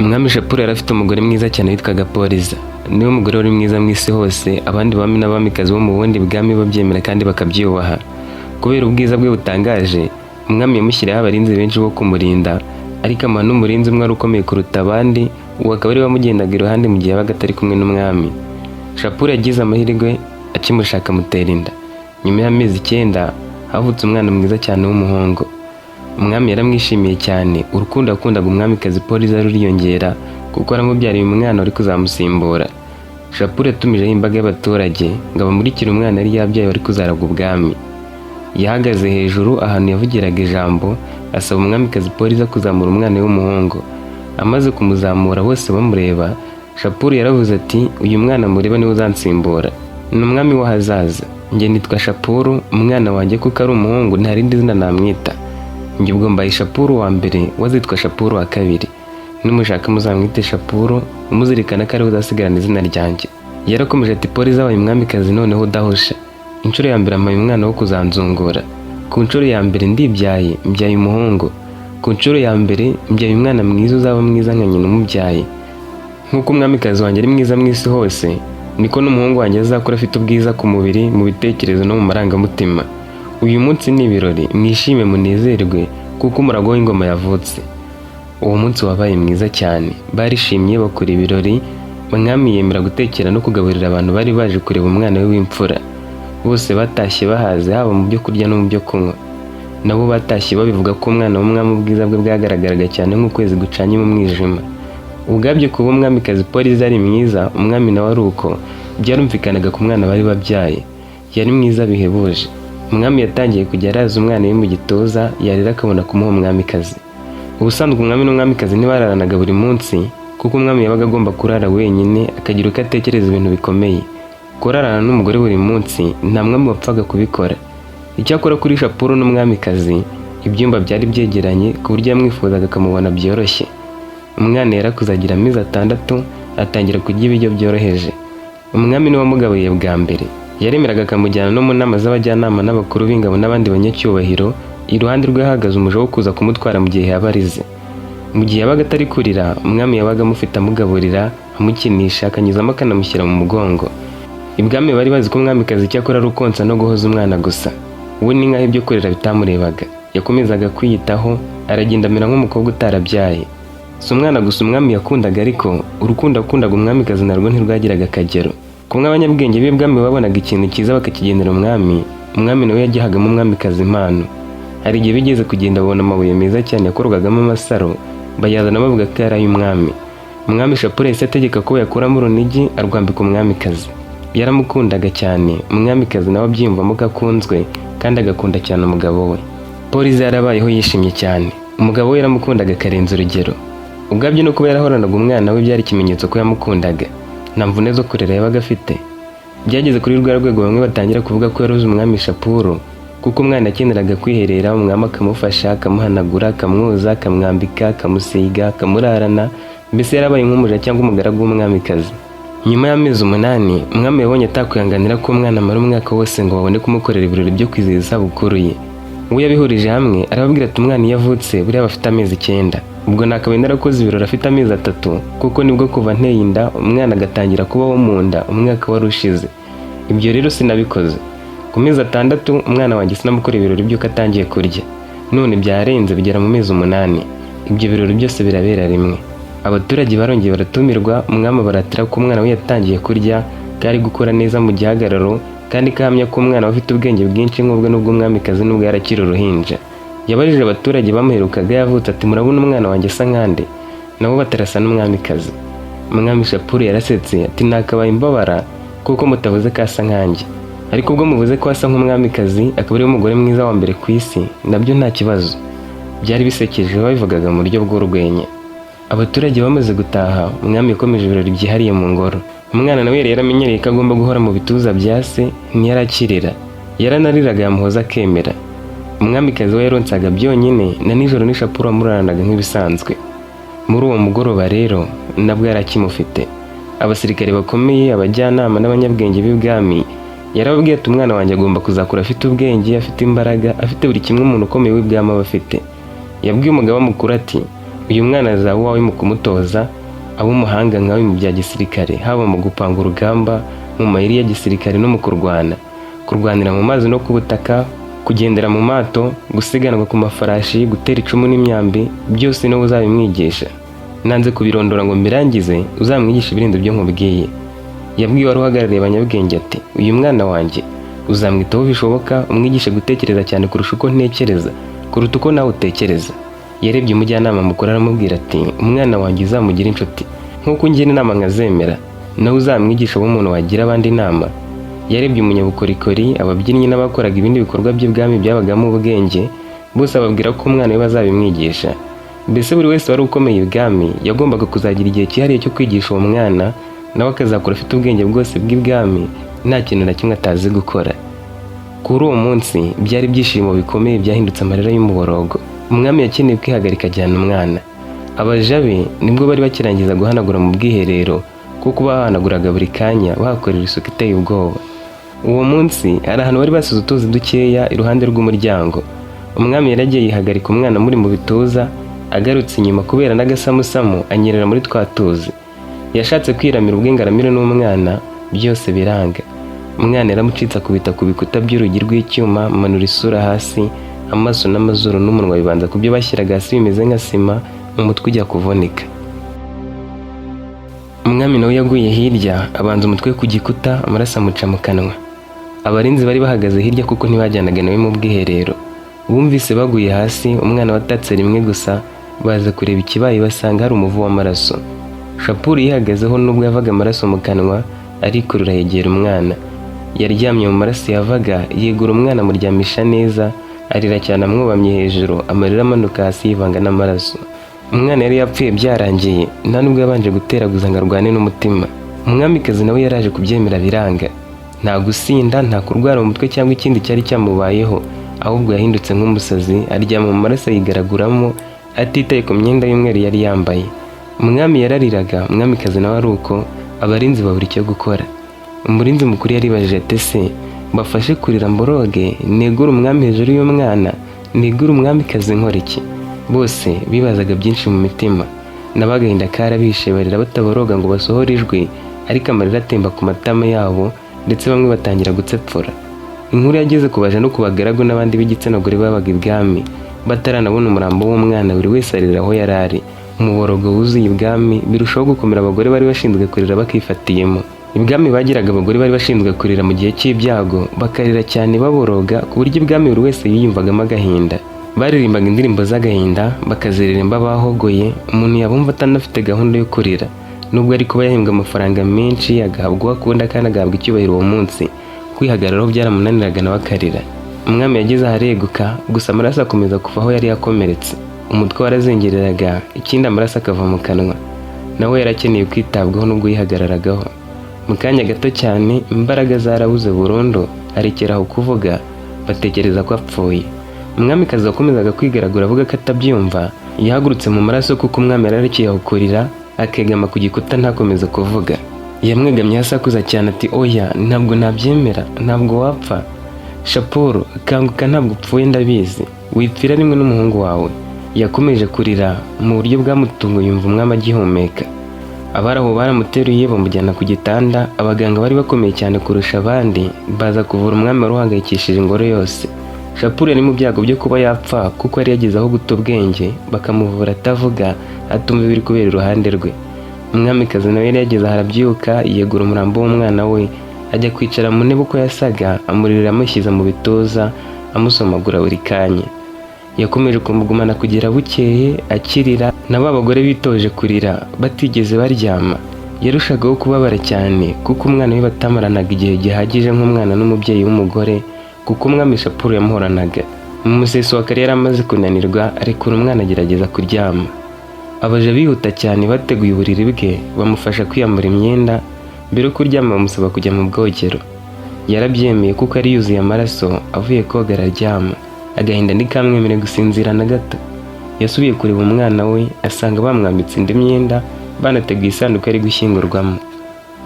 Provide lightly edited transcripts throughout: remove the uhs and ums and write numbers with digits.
Umwami Shapuru yari afite umugore mwiza cyane witwaga Poliza. Niwe mugore wari mwiza mu isi hose, abandi bami n'abamikazi bo mu bundi bwami babyemera kandi bakabyubaha. Kubera ubwiza bwe butangaje, umwami yamushyiriyeho abarinzi benshi bo kumurinda, ariko amuha n'umurinzi umwe wari ukomeye kuruta abandi, uwo akaba ari we wamugendaga iruhande mu gihe yabaga atari kumwe n'umwami. Shapuru yagize amahirwe akimushaka amutera inda. Nyuma y'amezi 9 havutse umwana mwiza cyane w'umuhungu. Umwami yaramwishimiye cyane, urukundo yakundaga umwamikazi Poliza ruriyongera kuko aramubyariye umwana wari kuzamusimbura. Shapuru yatumijeho imbaga y'abaturage ngo abamurikire umwana yari yabyaye wari kuzaragwa ubwami. Yahagaze hejuru ahantu yavugiraga ijambo, asaba umwamikazi Poliza kuzamura umwana we w'umuhungu. Amaze kumuzamura bose bamureba, Shapuru yaravuze ati: "Uyu mwana mureba niwe uzansimbura. Ni umwami w'ahazaza. Njye nitwa Shapuru, umwana wanjye kuko ari umuhungu nta rindi zina namwita. Njye ubwo mbaye Shapuru wa mbere, we azitwa Shapuru wa kabiri. Nimushaka muzamwite Shapuru, muzirikana ko ariwe uzasigarana izina ryanjye." Yarakomeje ati: "Poliza abaye umwamikazi noneho udahusha. Inshuro ya mbere ampaye umwana wo kuzanzungura. Ku nshuro ya mbere ndibyaye, mbyaye umuhungu. Ku nshuro ya mbere mbyaye umwana mwiza uzaba mwiza nka nyina umubyaye. Nk'uko umwamikazi wanjye ari mwiza mu isi hose, niko n'umuhungu wanjye azakura afite ubwiza ku mubiri, mu bitekerezo no mu marangamutima. Uyu munsi ni ibirori, mwishime munezerwe kuko umurago w'ingoma yavutse." Uwo munsi wabaye mwiza cyane, barishimye bakora ibirori, umwami yemera gutekera no kugaburira abantu bari baje kureba umwana we w'imfura. Bose batashye bahaze, haba mu byo kurya no mu byo kunywa. Nabo batashye babivuga ko umwana w'umwami ubwiza bwe bwagaragaraga cyane nk'ukwezi gucanye mu mwijima. Ubwabyo kuba umwamikazi Poliza ari mwiza, umwami nawe ari uko, byarumvikanaga ku mwana bari babyaye. Yari mwiza bihebuje. Umwami yatangiye kujya araza umwana we mu gituza, yarira akabona kumuha umwamikazi. Ubusanzwe umwami n'umwamikazi ntibararanaga buri munsi, kuko umwami yabaga agomba kurara wenyine akagira uko atekereza ibintu bikomeye. Kurarana n'umugore buri munsi nta mwami wapfaga kubikora. Icyakora kuri Shapuru n'umwamikazi ibyumba byari byegeranye ku buryo yamwifuzaga akamubona byoroshye. Umwana yarakuze agira amezi 6, atangira kurya ibiryo byoroheje. Umwami niwe wamugaburiye bwa mbere. Yaremeraga akamujyana no mu nama z'abajyanama n'abakuru b'ingabo n'abandi banyacyubahiro, iruhande rwe hahagaze umuja wo kuza kumutwara mu gihe yaba arize. Mu gihe yabaga atari kurira, umwami yabaga amufite amugaburira, amukinisha, akanyuzamo akanamushyira mu mugongo. Ibwami bari bazi ko umwamikazi icyo akora ari ukonsa no guhoza umwana gusa. We ni nk'aho ibyo kurera bitamurebaga. Yakomezaga kwiyitaho, aragenda amera nk'umukobwa utarabyaye. Si umwana gusa umwami yakundaga ariko, urukundo yakundaga umwamikazi narwo ntirwagiraga akagero. Kumwe abanyabwenge b'ibwami babonaga ikintu cyiza bakakigenera umwami, umwami nawe yagihagamo umwamikazi impano. Hari igihe bigeze kugenda babona amabuye meza cyane yakorwagamo amasaro, bayazana bavuga ko yari ay'umwami. Umwami Shapuru yahise ategeka ko bayakuramo urunigi arwambika umwamikazi. Yaramukundaga cyane, umwamikazi nawe abyiyumvamo ko akunzwe kandi agakunda cyane umugabo we. Poliza yarabayeho yishimye cyane. Umugabo we yaramukundaga akarenza urugero. Ubwabyo no kuba yarahoranaga umwana we byari ikimenyetso ko yamukundaga. Nta mvune zo kurera yabaga afite. Byageze kuri rwa rwego bamwe batangira kuvuga ko yaroze umwami Shapuru, kuko umwana yakeneraga kwiherera, umwami akamufasha, akamuhanagura, akamwoza, akamwambika, akamusiga, akamurarana, mbese yarabaye nk'umuja cyangwa umugaragu w'umwamikazi. Nyuma y'amezi 8, umwami yabonye atakwihanganira ko umwana amara umwaka wose ngo babone kumukorera ibirori byo kwizihiza isabukuru ye. We yabihurije hamwe, arababwira ati: "Umwana iyo avutse buriya aba afite amezi 9. Ubwo nakabaye narakoze ibirori afite amezi 3, kuko nibwo kuva nteye inda umwana agatangira kubaho mu nda umwaka wari ushize. Ibyo rero sinabikoze. Ku mezi 6 umwana wanjye sinamukorera ibirori by'uko atangiye kurya. None byarenze bigera mu mezi 8. Ibyo birori byose birabera rimwe." Abaturage barongeye baratumirwa, umwami abaratira ko umwana we yatangiye kurya, ko ari gukura neza mu gihagararo, kandi ko ahamya ko umwana we afite ubwenge bwinshi nk'ubwe n'ubw'umwamikazi nubwo yarakiri uruhinja. Yabajije abaturage bamuherukaga yavutse ati: "Murabona umwana wanjye asa nkande?" Nabo batarasa n'umwamikazi. Umwami Shapuru yarasetse ati: "Nakabaye imbabara kuko mutavuze ko asa nkanjye, ariko ubwo muvuze ko asa nk'umwamikazi akaba ariwe mugore mwiza wa mbere ku isi, nabyo nta kibazo." Byari bisekeje, babivugaga mu buryo bw'urwenya. Abaturage bamaze gutaha, umwami yakomeje ibirori byihariye mu ngoro. Umwana nawe yari yaramenyereye ko agomba guhora mu bituza bya se, ntiyarakirira. Yaranariraga yamuhoza akemera. Umwamikazi we yaronsaga byonyine, na nijoro ni Shapuru wamuraranaga nk'ibisanzwe. Muri uwo mugoroba rero nabwo yari akimufite. Abasirikare bakomeye, abajyanama n'abanyabwenge b'ibwami yarababwiye ati: "Umwana wanjye agomba kuzakura afite ubwenge, afite imbaraga, afite buri kimwe umuntu ukomeye w'ibwami aba afite." Yabwiye umugaba mukuru ati: Uyu mwana azaba uwawe mu kumutoza, abe umuhanga nkawe mu bya gisirikare, haba mu gupanga urugamba, mu mayeri ya gisirikare no mu kurwana, kurwanira mu mazi no ku butaka, kugendera mu mato, gusiganwa ku mafarashi, gutera icumu n'imyambi, byose niwe uzabimwigisha. Nanze kubirondora ngo mbirangize, uzamwigishe ibirenze ibyo nkubwiye. Yabwiye wari uhagarariye abanyabwenge ati: "Uyu mwana wanjye uzamwitaho bishoboka, umwigishe gutekereza cyane kurusha uko ntekereza, kuruta uko nawe utekereza." Yarebye umujyanama mukuru aramubwira ati: "Umwana wanjye uzamugire inshuti nk'uko ungira inama nkazemera, nawe uzamwigisha abe umuntu wagira abandi inama." Yarebye umunyabukorikori, ababyinnyi n'abakoraga ibindi bikorwa by'ibwami byabagamo ubwenge, bose ababwira ko umwana we bazabimwigisha. Mbese buri wese wari ukomeye ibwami yagombaga kuzagira igihe cyihariye cyo kwigisha uwo mwana, nawe akazakura afite ubwenge bwose bw'ibwami, nta kintu na kimwe atazi gukora. Kuri uwo munsi byari ibyishimo bikomeye byahindutse amarira y'umuborogo. Umwami yakeneye kwihagarika ajyana umwana. Abaja be nibwo bari bakirangiza guhanagura mu bwiherero, kuko bahanaguraga buri kanya, bahakorera isuku iteye ubwoba. Uwo munsi hari ahantu bari basize utuzi dukeya iruhande rw'umuryango. Umwami yaragiye yihagarika umwana muri mu bituza, agarutse inyuma kubera n'agasamusamu anyerera muri twa tuzi. Yashatse kwiramira ubwe ngo aramire n'umwana, byose biranga. Umwana yaramucitse akubita ku bikuta by'urugi rw'icyuma, amanura isura hasi, amaso n'amazuru n'umunwa bibanza ku byo bashyiraga hasi bimeze nka sima, umutwe ujya kuvunika. Umwami nawe yaguye hirya, abanza umutwe ku gikuta, amaraso amuca mu kanwa. Abarinzi bari bahagaze hirya kuko ntibajyanaga nawe mu bwiherero, bumvise baguye hasi, umwana watatse rimwe gusa, baza kureba ikibaye basanga hari umuvu w'amaraso. Shapuru yihagazeho nubwo yavaga amaraso mu kanwa, arikurura yegera umwana. Yaryamye mu maraso yavaga, yegura umwana amuryamisha neza, arira cyane amwubamye hejuru, amarira amanuka hasi yivanga n'amaraso. Umwana yari yapfuye byarangiye, nta nubwo yabanje guteraguza ngo arwane n'umutima. Umwamikazi nawe yaraje kubyemera biranga. Nta gusinda, nta kurwara mu mutwe cyangwa ikindi cyari cyamubayeho, ahubwo yahindutse nk'umusazi, aryama mu maraso yigaraguramo, atitaye ku myenda y'umweru yari yambaye. Umwami yarariraga, umwamikazi nawe ari uko, abarinzi babura icyo gukora. Umurinzi mukuru yaribajije ati: "Ese mbafashe kurira mboroge, negure umwami hejuru y'umwana, negure umwamikazi, nkora iki?" Bose bibazaga byinshi mu mitima, nabo agahinda karabishe, barira bataboroga ngo basohore ijwi, ariko amarira atemba ku matama yabo, ndetse bamwe batangira gutsepfura. Inkuru yageze ku baja no ku bagaragu n'abandi b'igitsina gore babaga ibwami, bataranabona umurambo w'umwana, buri wese arira aho yari ari. Umuborogo wuzuye ibwami, birushaho gukomera abagore bari bashinzwe kurira bakifatiyemo. Ibwami bagiraga abagore bari bashinzwe kurira mu gihe cy'ibyago, bakarira cyane baboroga, ku buryo ibwami buri wese yiyumvagamo agahinda. Baririmbaga indirimbo z'agahinda, bakaziririmba bahogoye, umuntu yabumva atanafite gahunda yo kurira, nubwo ari kuba yahembwa amafaranga menshi, agahabwa uwo akunda kandi agahabwa icyubahiro uwo munsi, kwihagararaho byaramunaniraga nawe akarira. Umwami yageze ahareguka, gusa amaraso akomeza kuva aho yari yakomeretse. Umutwe warazengereraga, ikindi amaraso akava mu kanwa. Nawe yarakeneye kwitabwaho nubwo yihagararagaho. Mu kanya gato cyane imbaraga zarabuze burundu, arekera aho kuvuga, batekereza ko apfuye. Umwamikazi wakomezaga kwigaragura avuga ko atabyumva, yahagurutse mu maraso kuko umwami yararekeye aho kurira, akegama ku gikuta ntakomeze kuvuga. Yamwegamye asakuza cyane ati: "Oya, ntabwo nabyemera, ntabwo wapfa. Shapuru, kanguka, ntabwo upfuye, ndabizi. Wipfira rimwe n'umuhungu wawe." Yakomeje kurira mu buryo bwamutunguye, yumva umwami agihumeka. Abari aho baramuteruye bamujyana ku gitanda. Abaganga bari bakomeye cyane kurusha abandi baza kuvura umwami wari uhangayikishije ingoro yose. Shapuru yari mu byago byo kuba yapfa kuko yari yageze aho guta ubwenge, bakamuvura atavuga, atumva ibiri kubera iruhande rwe. Umwamikazi nawe yari yageze aho arabyuka, yegura umurambo w'umwana we, ajya kwicara mu ntebe uko yasaga, amuririra amushyize mu bituza, amusomagura buri kanya. Yakomeje kumugumana kugera bukeye akirira, na ba bagore bitoje kurira batigeze baryama. Yarushagaho kubabara cyane kuko umwana we batamaranaga igihe gihagije nk'umwana n'umubyeyi w'umugore, kuko umwami Shapuru yamuhoranaga. Mu museso wa kare yari amaze kunanirwa, arekura umwana agerageza kuryama. Abaja bihuta cyane bateguye uburiri bwe, bamufasha kwiyambura imyenda. Mbere yo kuryama bamusaba kujya mu bwogero. Yarabyemeye kuko yari yuzuye amaraso, avuye koga araryama. Agahinda ntikamwemereye gusinzira na gato. Yasubiye kureba umwana we, asanga bamwambitse indi myenda, banateguye isanduku yari gushyingurwamo.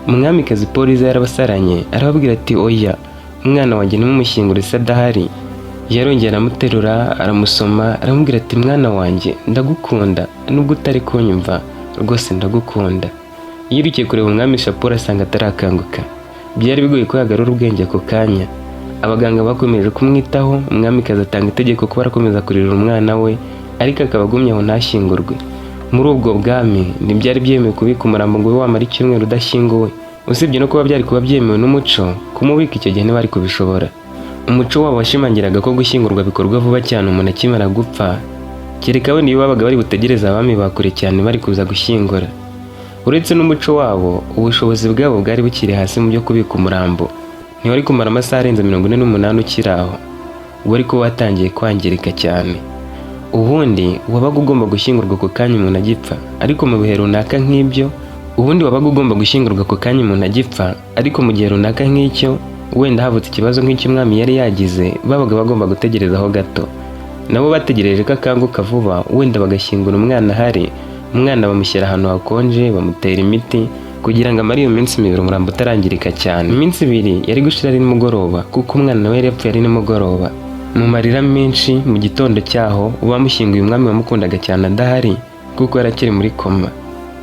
Umwamikazi Poliza yarabasaranye, arababwira ati: "Oya, umwana wanjye ntimumushyingure se adahari." Yarongera aramuterura, aramusoma, aramubwira ati: "Mwana wanjye, ndagukunda nubwo utari kunyumva, rwose ndagukunda." Yirukiye kureba umwami Shapuru asanga atarakanguka. Byari bigoye ko yagarura ubwenge ako kanya. Abaganga bakomeje kumwitaho. Umwamikazi atanga itegeko ko barakomeza kurera umwana we, ariko akaba agumye aho ntashyingurwe. Muri ubwo bwami ntibyari byemewe kubika umurambo ngo ube wamara icyumweru udashyinguwe. Usibye no kuba byari kuba byemewe n'umuco, kumubika icyo gihe ntibari kubishobora. Umuco wabo washimangiraga ko gushyingurwa bikorwa vuba cyane umuntu akimara gupfa, kereka wenda iyo babaga bari butegereze abami ba kure cyane bari kuza gushyingura. Uretse n'umuco wabo, ubushobozi bwabo bwari bukiri hasi mu byo kubika umurambo. Ntiwari kumara amasaha arenze 48 ukiri aho, wari kuba watangiye kwangirika cyane. Ubundi wabaga ugomba gushyingurwa ako kanya umuntu agipfa, ariko mu bihe runaka nk'ibyo, ubundi wabaga ugomba gushyingurwa ako kanya umuntu agipfa, ariko mu gihe runaka nk'icyo, wenda havutse ikibazo nk'icyo umwami yari yagize, babaga bagomba gutegerezaho gato. Nabo bategereje ko akanguka vuba, wenda bagashyingura umwana ahari. Umwana bamushyira ahantu hakonje, bamutera imiti kugira ngo amare iyo minsi 2 umurambo utarangirika cyane. Iminsi 2 yari gushira ari nimugoroba, kuko umwana nawe yari yapfuye ari nimugoroba. Mu marira menshi, mu gitondo cyaho bamushyinguye umwami wamukundaga cyane adahari, kuko yari akiri muri koma.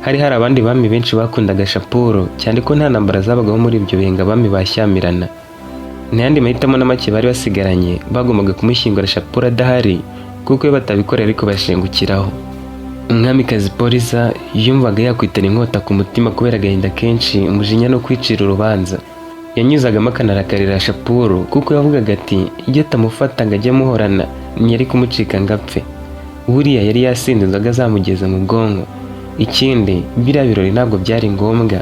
Hari hari abandi bami benshi bakundaga Shapuru cyane, ko nta ntambara zabagaho muri ibyo bihe ngo abami bashyamirana. Nta yandi mahitamo na make bari basigaranye, bagombaga kumushyingura Shapuru adahari, kuko iyo batabikorera ariko bashengukiraho. Umwamikazi Polisa yumvaga yakwitera inkota ku mutima kubera agahinda kenshi, umujinya no kwicira urubanza. Yanyuzagamo akanarakarira Shapuru, kuko yavugaga ati iyo atamufata ngo ajye amuhorana ntiyari kumucika ngo apfe. Buriya yari yasinze inzoga zamugeze mu bwonko. Ikindi, biriya birori ntabwo byari ngombwa.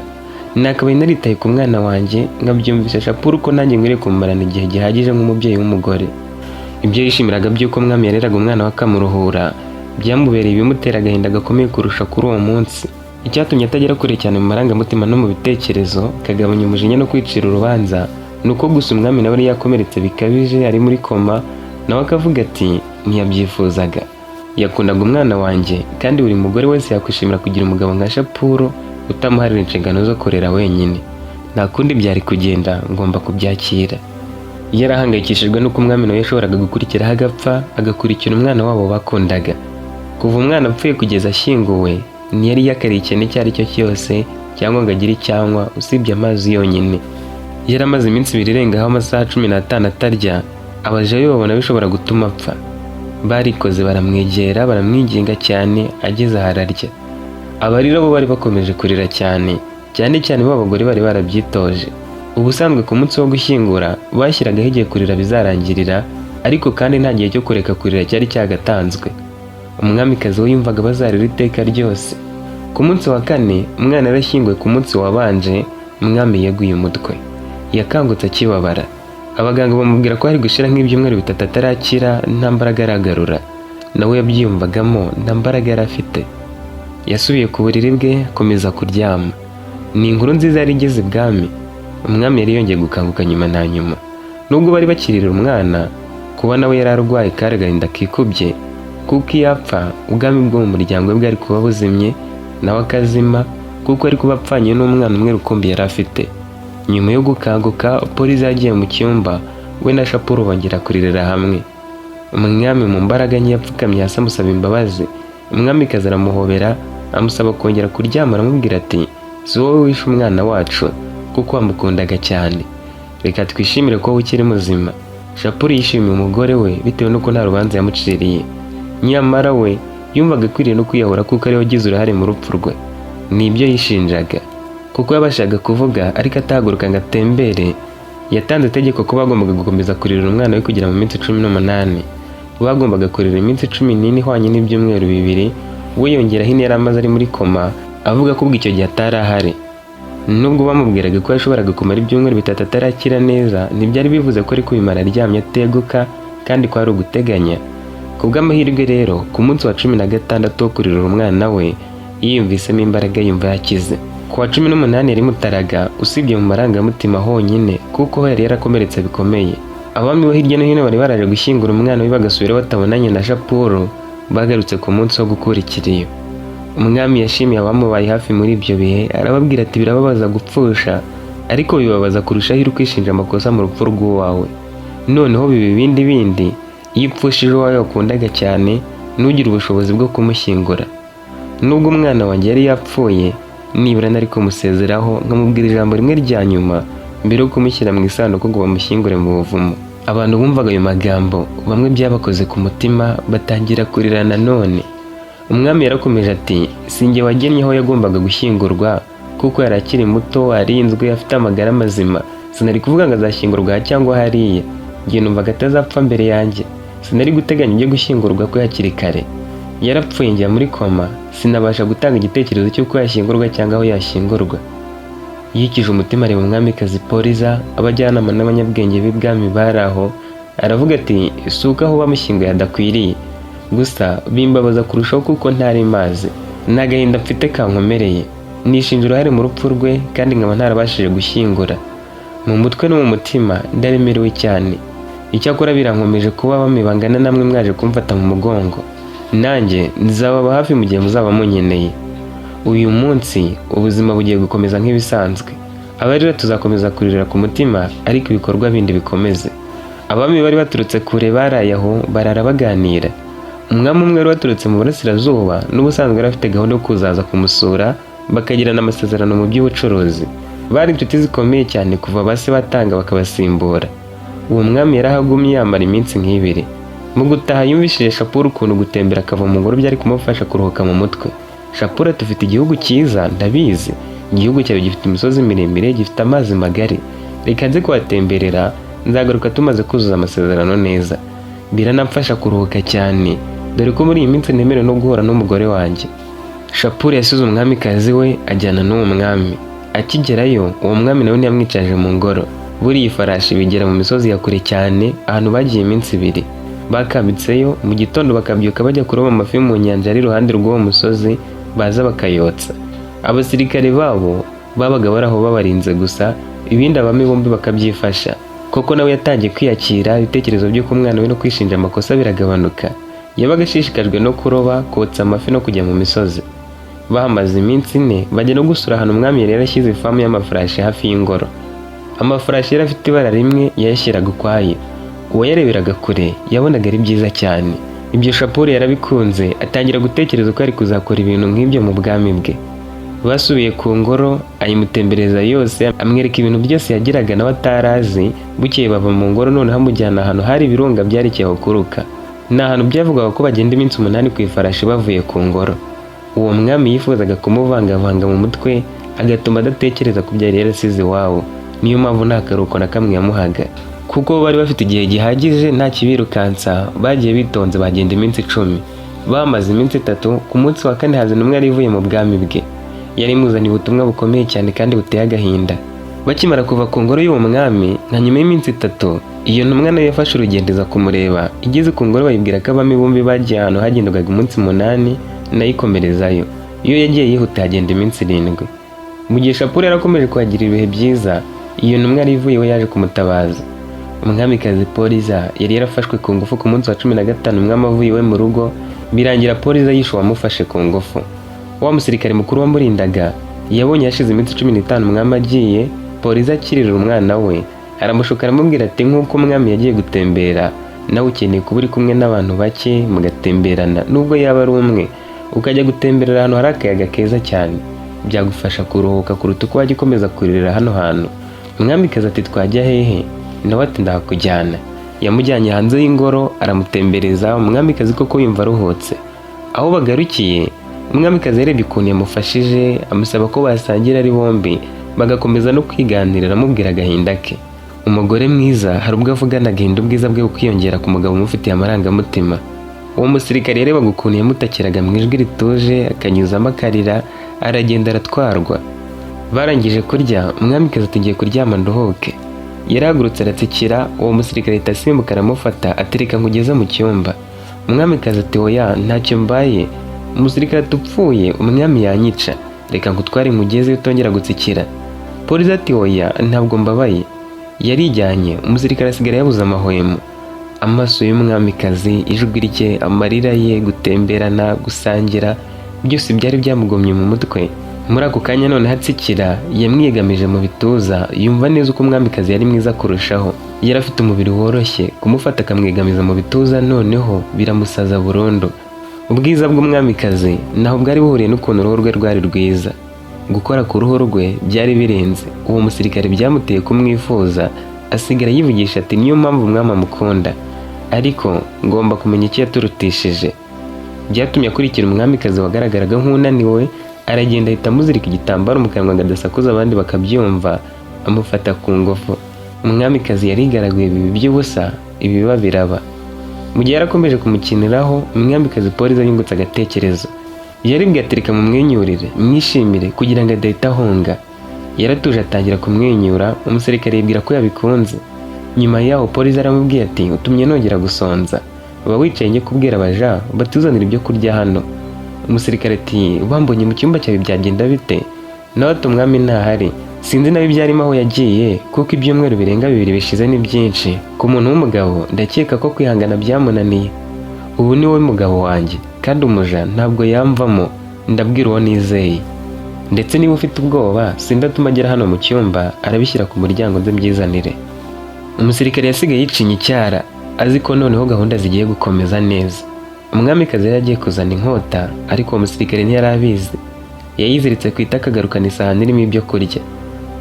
Nakabaye naritaye ku mwana wanjye, nkabyumvisha Shapuru ko nanjye nkwiriye kumumarana igihe gihagije nk'umubyeyi w'umugore. Ibyo yishimiraga by'uko umwami yareraga umwana we akamuruhura byamubereye ibimutera agahinda gakomeye kurusha kuri uwo munsi. Icyatumye atagera kure cyane mu marangamutima no mu bitekerezo, kagabanya umujinya no kwicira urubanza, ni uko gusa umwami nawe yari yakomeretse bikabije, ari muri koma, nawe akavuga ati ntiyabyifuzaga, yakundaga umwana wanjye, kandi buri mugore wese yakwishimira kugira umugabo nka Shapuru utamuharira inshingano zo kurera wenyine. Nta kundi byari kugenda, ngomba kubyakira. Yari ahangayikishijwe n'uko umwami nawe yashoboraga gukurikiraho agapfa, agakurikira umwana wabo bakundaga. Kuva umwana apfuye kugeza ashyinguwe, ntiyari yakariye ikintu icyo ari cyo cyose cyangwa ngo agire icyanywa usibye amazi yonyine. Yari amaze iminsi 2 irengaho amasaha 15 atarya. Abaja be babona bishobora gutuma apfa. Barikoze baramwegera, baramwinginga cyane, ageze aho ararya. Abarira bo bari bakomeje kurira cyane cyane cyane ba bagore bari barabyitoje. Ubusanzwe ku munsi wo gushyingura bashyiragaho igihe kurira bizarangirira, ariko kandi nta gihe cyo kureka kurira cyari cyagatanzwe. Umwamikazi we yumvaga bazarira iteka ryose. Ku munsi wa kane umwana yarashyinguwe, ku munsi wabanje umwami yeguye umutwe. Yakangutse akibabara. Abaganga bamubwira ko hari gushira nk'ibyumweru 3 atarakira, nta mbaraga aragarura. Nawe yabyiyumvagamo, nta mbaraga yari afite. Yasubiye ku buriri bwe, akomeza kuryama. Ni inkuru nziza yari igeze ibwami: umwami yari yongeye gukanguka nyuma na nyuma, nubwo bari bakirira umwana. Kuba nawe yari arwaye kari agahinda kikubye, kuko iyo apfa ubwami bwo mu muryango we bwari kuba buzimye, nawe akazima, kuko ari kuba apfanye n'umwana umwe rukumbi yari afite. Nyuma yo gukanguka, Polisi yagiye mu cyumba, we na Shapuru bongera kuririra hamwe. Umwami mu mbaraga nke yapfukamye hasi amusaba imbabazi. Umwamikazi aramuhobera, amusaba kongera kuryama, aramubwira ati: "Si wowe wishe umwana wacu, kuko wamukundaga cyane. Reka twishimire ko wowe ukiri muzima." Shapuru yishimiye umugore we bitewe n'uko nta rubanza yamuciriye, nyamara we yumvaga akwiriye no kwiyahura, kuko ariwe wagize uruhare mu rupfu rwe. Nibyo yishinjaga, kuko yabashaga kuvuga ariko atahaguruka ngo atembere. Yatanze itegeko ko bagombaga gukomeza kurira umwana we kugera mu minsi 18. Bagombaga kurira iminsi 14 ihwanye n'ibyumweru 2, we yongeraho ine yari amaze ari muri koma, avuga ko ubwo icyo gihe atari ahari. Nubwo bamubwiraga ko yashoboraga kumara ibyumweru 3 atarakira neza, ntibyari bivuze ko ari kubimara aryamye ateguka, kandi ko ari uguteganya. Ku bw'amahirwe rero, ku munsi wa 16 wo kuririra umwana we, yiyumvisemo imbaraga, yumva yakize. Ku wa 18 yari mutaraga, usibye mu marangamutima honyine, kuko ho yari yarakomeretse bikomeye. Abami bo hirya no hino bari baraje gushyingura umwana we bagasubira batabonanye na Shapuru bagarutse ku munsi wo gukura ikiriyo. Umwami yashimiye abamubaye hafi muri ibyo bihe, arababwira ati: "Birababaza gupfusha, ariko bibabaza kurushaho iyo uri kwishinja amakosa mu rupfu rw'uwawe. Noneho biba ibindi bindi Iyo upfushije uwawe wakundaga cyane, ntugire ubushobozi bwo kumushyingura. Nubwo umwana wanjye yari yapfuye, nibura nari kumusezeraho nkamubwira ijambo rimwe rya nyuma mbere yo kumushyira mu isanduku ngo bamushyingure mu buvumo. Abantu bumvaga ayo magambo, bamwe byabakoze ku mutima, batangira kurira nanone. Umwami yarakomeje ati: "Sinjye wagennye aho yagombaga gushyingurwa, kuko yari akiri muto, arinzwe, afite amagara mazima. Sinari kuvuga ngo azashyingurwa aha cyangwa hariya. Njye numvaga atazapfa mbere yanjye, sinari guteganya ibyo gushyingurwa kwe hakiri kare. Yarapfuye njya muri koma, sinabasha gutanga igitekerezo cy'uko yashyingurwa cyangwa aho yashyingurwa." Yikije umutima, areba umwamikazi Poliza, abajyanama n'abanyabwenge b'ibwami bari aho, aravuga ati: "Si uko aho bamushyinguye hadakwiriye, gusa bimbabaza kurushaho kuko ntari mazi. Ni agahinda mfite kankomereye. Nishinja uruhare mu rupfu rwe kandi nkaba ntarabashije gushyingura. Mu mutwe no mu mutima ndaremerewe cyane. Icyakora birankomeje kuba abami bangana namwe mwaje kumfata mu mugongo. Nanjye nzababa hafi mu gihe muzaba munkeneye. Uyu munsi ubuzima bugiye gukomeza nk'ibisanzwe. Abarira tuzakomeza kuririra ku mutima, ariko ibikorwa bindi bikomeze." Abami bari baturutse kure baraye aho, barara baganira. Umwami umwe wari waturutse mu burasirazuba, n'ubusanzwe yari afite gahunda yo kuzaza kumusura bakagirana amasezerano mu by'ubucuruzi. Bari inshuti zikomeye cyane kuva base batanga bakabasimbura. Uwo mwami yarahagumye yamara iminsi nk'ibiri. Mu gutaha yumvishije Shapuru ukuntu gutembera akava mu ngoro byari kumufasha kuruhuka mu mutwe. Shapuru ati: "Ufite igihugu cyiza, ndabizi. Igihugu cyawe gifite imisozi miremire, gifite amazi magari. Reka nze kuhatemberera, nzagaruka tumaze kuzuza amasezerano neza. Biranamfasha kuruhuka cyane, dore ko muri iyi minsi nemerewe no guhura n'umugore wanjye." Shapuru yasize umwamikazi we ajyana n'uwo mwami. Akigerayo, uwo mwami nawe ntiyamwicaje mu ngoro. Buriya ifarashi bigera mu misozi ya kure cyane, ahantu bagiye iminsi 2. Bakambitseyo, mu gitondo bakabyuka bajya kuroba amafi mu nyanja ari iruhande rw'uwo musozi, baza bakayotsa. Abasirikare babo babaga bari aho babarinze gusa, ibindi abami bombi bakabyifasha. Koko nawe yatangiye kwiyakira, ibitekerezo by'uko umwana we no kwishinja amakosa biragabanuka. Yabaga ashishikajwe no kuroba, kotsa amafi no kujya mu misozi. Bahamaze iminsi 4, bajya no gusura ahantu umwami yari yarashyize ifamu y'amafarashi hafi y'ingoro. Amafarashi yari afite ibara rimwe, yayashyiraga ukwayo. Uwayareberaga kure yabonaga ari byiza cyane. Ibyo Shapuru yarabikunze, atangira gutekereza ko yari kuzakora ibintu nk'ibyo mu bwami bwe. Basubiye ku ngoro, ayimutembereza yose, amwereka ibintu byose yagiraga nawe atarazi. Bukeye bava mu ngoro, noneho amujyana ahantu hari ibirunga byarekeye aho kuruka. Ni ahantu byavugaga ko bagenda iminsi 8 ku ifarashi bavuye ku ngoro. Uwo mwami yifuzaga kumuvangavanga mu mutwe, agatuma adatekereza ku byo yari yarasize iwabo. Niyo mpamvu nta karuhuko na kamwe yamuhaga. Kuko bari bafite igihe gihagije, nta kibirukansa, bagiye bitonze, bagenda iminsi 10. Bamaze iminsi 3, ku munsi wa kane haza intumwa yari ivuye mu bwami bwe. Yari imuzaniye ubutumwa bukomeye cyane kandi buteye agahinda. Bakimara kuva ku ngoro y'uwo mwami, nka nyuma y'iminsi 3, iyo ntumwa nayo yafashe urugendo iza kumureba. Igeze ku ngoro bayibwira ko abami bombi bagiye ahantu hagendwaga umunsi 8, nayo ikomerezayo. Iyo yagiye yihuta hagenda iminsi 7. Mu gihe Shapuru yarakomeje kuhagira ibihe byiza, iyo ntumwa yari ivuye iwe yaje kumutabaza. Umwamikazi Poliza yari yarafashwe ku ngufu ku munsi wa 15 umwami avuye iwe mu rugo, birangira Poliza yishe uwamufashe ku ngufu. Wa musirikare mukuru wamurindaga yabonye hashize iminsi 15 umwami agiye, Poliza akirira umwana we, aramushuka, aramubwira ati: "Nk'uko umwami yagiye gutembera, nawe ukeneye kuba uri kumwe n'abantu bake mugatemberana, nubwo yaba ari umwe, ukajya gutemberera ahantu hari akayaga keza cyane. Byagufasha kuruhuka kuruta uko wajya ukomeza kuririra hano hantu." Umwamikazi ati: "Twajya hehe?" Nawe ati: "Ndahakujyana." Yamujyanye hanze y'ingoro, aramutembereza. Umwamikazi koko yumva aruhutse. Aho bagarukiye, umwamikazi yarebye ukuntu yamufashije, amusaba ko basangira ari bombi, bagakomeza no kwiganirira, amubwira agahinda ke. Umugore mwiza hari ubwo avugana agahinda, ubwiza bwe bukiyongera ku mugabo umufitiye amarangamutima. Uwo musirikare yarebaga ukuntu yamutakiraga mu ijwi rituje, akanyuzamo akarira, aragenda aratwarwa. Barangije kurya, umwamikazi ati: "Ngiye kuryama nduhuke." Yarahagurutse aratsikira, uwo musirikare ahita asimbuka aramufata, atereka nkugeze mu cyumba. Umwamikazi ati: "Oya, ntacyo mbaye." Umusirikare ati: "Upfuye umwami yanyica, reka nkutware nkugeze utongera gutsikira." Polisi ati: "Oya, ntabwo mbabaye." Yarijyanye, umusirikare asigara yabuze amahwemo. Amaso y'umwamikazi, ijwi rye, amarira ye, gutemberana, gusangira, byose byari byamugomye mu mutwe. Muri ako kanya noneho atsikira, yamwiyegamije mu bituza, yumva neza uko umwamikazi yari mwiza kurushaho. Yari afite umubiri woroshye, kumufata akamwegamiza mu bituza noneho biramusaza burundu. Ubwiza bw'umwamikazi ntaho bwari buhuriye n'ukuntu uruhu rwe rwari rwiza. Gukora ku ruhu rwe byari birenze. Uwo musirikare byamuteye kumwifuza, asigara yivugisha ati: "Niyo mpamvu umwami amukunda, ariko ngomba kumenya icyo yaturutishije." Byatumye akurikira umwamikazi wagaragaraga nk'unaniwe, aragenda ahita amuzirika igitambaro mu kanwa ngo adasakuza abandi bakabyumva, amufata ku ngufu. Umwamikazi yarigaraguye bibi by'ubusa, ibiba biraba. Mu gihe yarakomeje kumukiniraho, umwamikazi Poliza yungutse agatekerezo. Yaribwiye ati: "Reka mumwenyurire, mwishimire kugira ngo adahita ahunga." Yaratuje atangira kumwenyura, umusirikare yibwira ko yabikunze. Nyuma yaho Poliza aramubwiye ati: "Utumye nongera gusonza, uba wicaye njye kubwira abaja batuzanira ibyo kurya hano." Umusirikare ati: "Bambonye mu cyumba cyawe byagenda bite?" Nawe ati: "Umwami ntahari, sinzi nawe ibyo arimo aho yagiye, kuko ibyumweru birenga 2 bishize ni byinshi ku muntu w'umugabo. Ndakeka ko kwihangana byamunaniye. Ubu ni wowe mugabo wanjye, kandi umuja ntabwo yamvamo, ndabwira uwo nizeye. Ndetse niba ufite ubwoba, sindatuma agera hano mu cyumba, arabishyira ku muryango nze mbyizanire." Umusirikare yasigaye yicinya icyara, azi ko noneho gahunda zigiye gukomeza neza. Umwamikazi yari agiye kuzana inkota, ariko uwo musirikare ntiyari abizi. Yayiziritse ku itaka, agarukana isahani irimo ibyo kurya.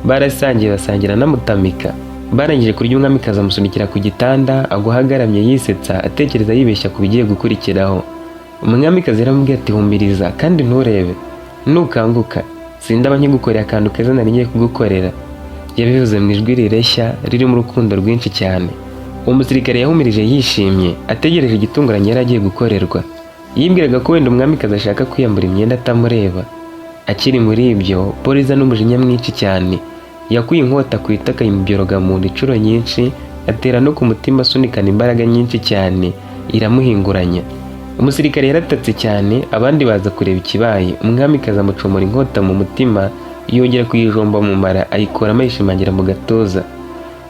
Barasangiye, basangira anamutamika. Barangije kurya, umwamikazi amusunikira ku gitanda, agwa agaramye yisetsa, atekereza yibeshya ku bigiye gukurikiraho. Umwamikazi yaramubwiye ati: "Humiriza kandi nturebe, nukanguka sindaba nkigukoreye akantu keza nari ngiye kugukorera." Yabivuze mu ijwi rireshya ririmo urukundo rwinshi cyane. Uwo musirikare yahumirije yishimye, ategereje igitunguranye yari agiye gukorerwa. Yibwiraga ko wenda umwamikazi ashaka kwiyambura imyenda atamureba. Akiri muri ibyo, Poliza n'umujinya mwinshi cyane yakuye inkota ku itaka, ayimubyoroga mu nda inshuro nyinshi, atera no ku mutima, asunikana imbaraga nyinshi cyane, iramuhinguranya. Umusirikare yaratatse cyane, abandi baza kureba ikibaye. Umwamikazi amucomora inkota mu mutima, yongera kuyijomba mu mara, ayikuramo, ayishimangira mu gatuza.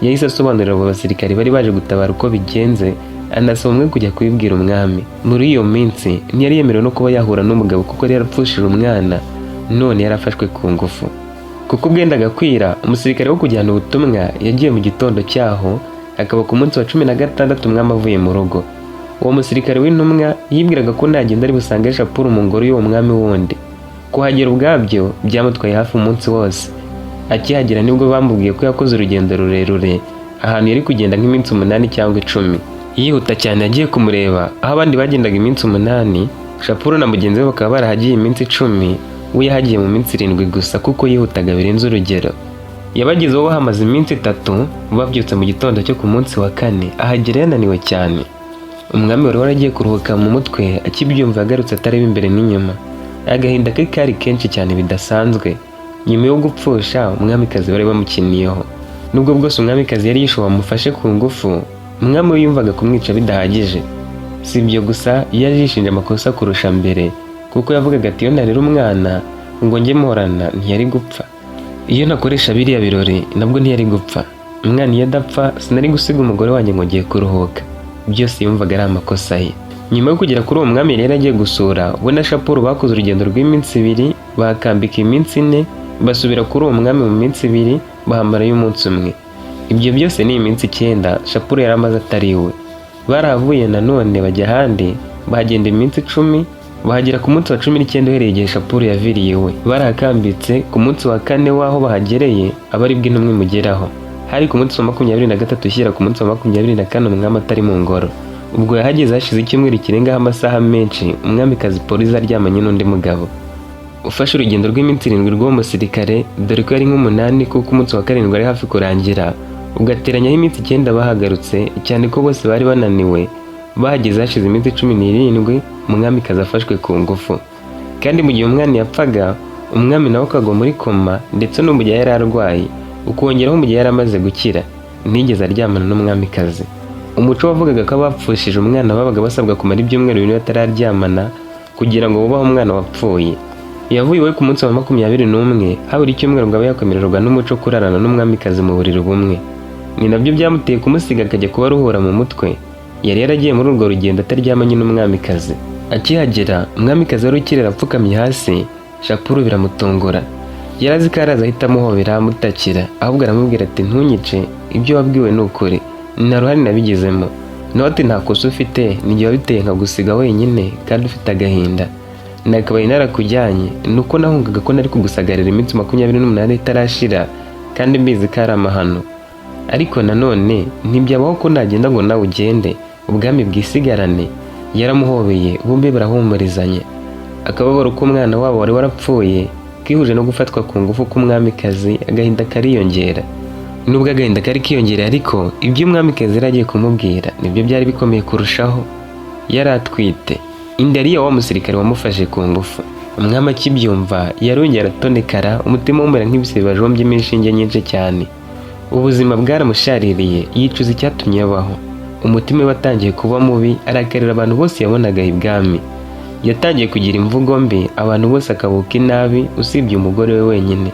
Yahise asobanurira abo basirikare bari baje gutabara uko bigenze, anasaba umwe kujya kubibwira umwami. Muri iyo minsi ntiyari yemerewe no kuba yahura n'umugabo, kuko yari yarapfushije umwana, none yarafashwe ku ngufu. Kuko bwendaga kwira, umusirikare wo kujyana ubutumwa yagiye mu gitondo cyaho, akaba ku munsi wa 16 umwami avuye mu rugo. Uwo musirikare w'intumwa yibwiraga ko nagenda ari busange Shapuru mu ngoro y'uwo mwami wundi. Kuhagera ubwabyo byamutwaye hafi umunsi wose. Akihagera nibwo bamubwiye ko yakoze urugendo rurerure, ahantu yari kugenda nk'iminsi 8 cyangwa 10. Yihuta cyane yagiye kumureba aho abandi bagendaga iminsi 8, Shapuru na mugenzi we bakaba barahagiye iminsi 10, we yahagiye mu minsi 7 gusa kuko yihutaga birenze urugero. Yabagezeho bahamaze iminsi 3, babyutse mu gitondo cyo ku munsi wa kane, ahagera yananiwe cyane. Umwami wari waragiye kuruhuka mu mutwe, akibyumva yagarutse atareba imbere n'inyuma. Agahinda ke kari kenshi cyane bidasanzwe nyuma yo gupfusha umwamikazi bari bamukiniyeho. Nubwo bwose umwamikazi yari yishe wamufashe ku ngufu, umwami we yumvaga kumwica bidahagije. Si ibyo gusa, yari yishinja amakosa kurusha mbere, kuko yavugaga ati: "Iyo ntarera umwana ngo njye muhorana ntiyari gupfa, iyo ntakoresha biriya birori nabwo ntiyari gupfa, umwana iyo adapfa sinari gusiga umugore wanjye ngo ngiye kuruhuka." Byose yumvaga ari amakosa ye. Nyuma yo kugera kuri uwo mwami yari yaragiye gusura, we na Shapuru bakoze urugendo rw'iminsi 2, bakambika iminsi 4, basubira kuri uwo mwami mu minsi 2, bahamarayo umunsi umwe. Ibyo byose ni iminsi 9 Shapuru yari amaze atari iwe. Barahavuye nanone bajya ahandi, bahagenda iminsi 10, bahagera ku munsi wa 19 uhereye igihe Shapuru yaviriye iwe. Barahakambitse ku munsi wa kane w'aho bahagereye, aba aribwo intumwa imugeraho. Hari ku munsi wa 23 ushyira ku munsi wa 24 umwami atari mu ngoro. Ubwo yahageze hashize icyumweru kirengaho amasaha menshi umwamikazi Poliza aryamanye n'undi mugabo. Ufashe urugendo rw'iminsi 7 rw'uwo musirikare, dore ko yari nk'umunani kuko umunsi wa karindwi ari hafi kurangira, ugateranyaho iminsi 9 bahagarutse, cyane ko bose bari bananiwe, bahageze hashize iminsi 17 umwamikazi afashwe ku ngufu. Kandi mu gihe umwana yapfaga, umwami nawe akagwa muri koma, ndetse no mu gihe yari arwaye, ukongeraho mu gihe yari amaze gukira, ntiyigeze aryamana n'umwamikazi. Umuco wavugaga ko abapfushije umwana babaga basabwa kumara ibyumweru 4 batararyamana kugira ngo bubahe umwana wapfuye. Yavuye iwe ku munsi wa 21, habura icyumweru ngo abe yakwemererwa n'umuco kurarana n'umwamikazi mu buriri bumwe. Ni nabyo byamuteye kumusiga akajya kuba aruhura mu mutwe. Yari yaragiye muri urwo rugendo ataryamanye n'umwamikazi. Akihagera, umwamikazi wari ukirera apfukamye hasi, Shapuru biramutungura. Yari azi ko araza ahita amuhobera amutakira, ahubwo aramubwira ati: "Ntunyice, ibyo wabwiwe ni ukuri." Nta ruhare nabigizemo. Nawe ati: "Nta kosa ufite, ni jye wabiteye nkagusiga wenyine kandi ufite agahinda. Nakabaye narakujyanye, ni uko nahungaga ko nari kugusagarira iminsi 28 itarashira, kandi mbizi ko ari amahano. Ariko nanone ntibyabaho ko nagenda ngo nawe ugende, ubwami bwisigarane." Yaramuhobeye, bombi barahumurizanya. Akababaro k'umwana wabo wari warapfuye kihuje no gufatwa ku ngufu k'umwamikazi, agahinda kariyongera. Nubwo agahinda kari kiyongereye, ariko ibyo umwamikazi yari agiye kumubwira nibyo byari bikomeye kurushaho. Yari atwite inda yari iya wa musirikare wamufashe ku ngufu. Umwami akibyumva yarongera aratonekara, umutima umera nk'ibisebe bajombyemo inshinge nyinshi cyane. Ubuzima bwaramushaririye, yicuza icyatumye abaho. Umutima we watangiye kuba mubi, arakarira abantu bose yabonaga ibwami. Yatangiye kugira imvugo mbi, abantu bose akabuka inabi usibye umugore we wenyine.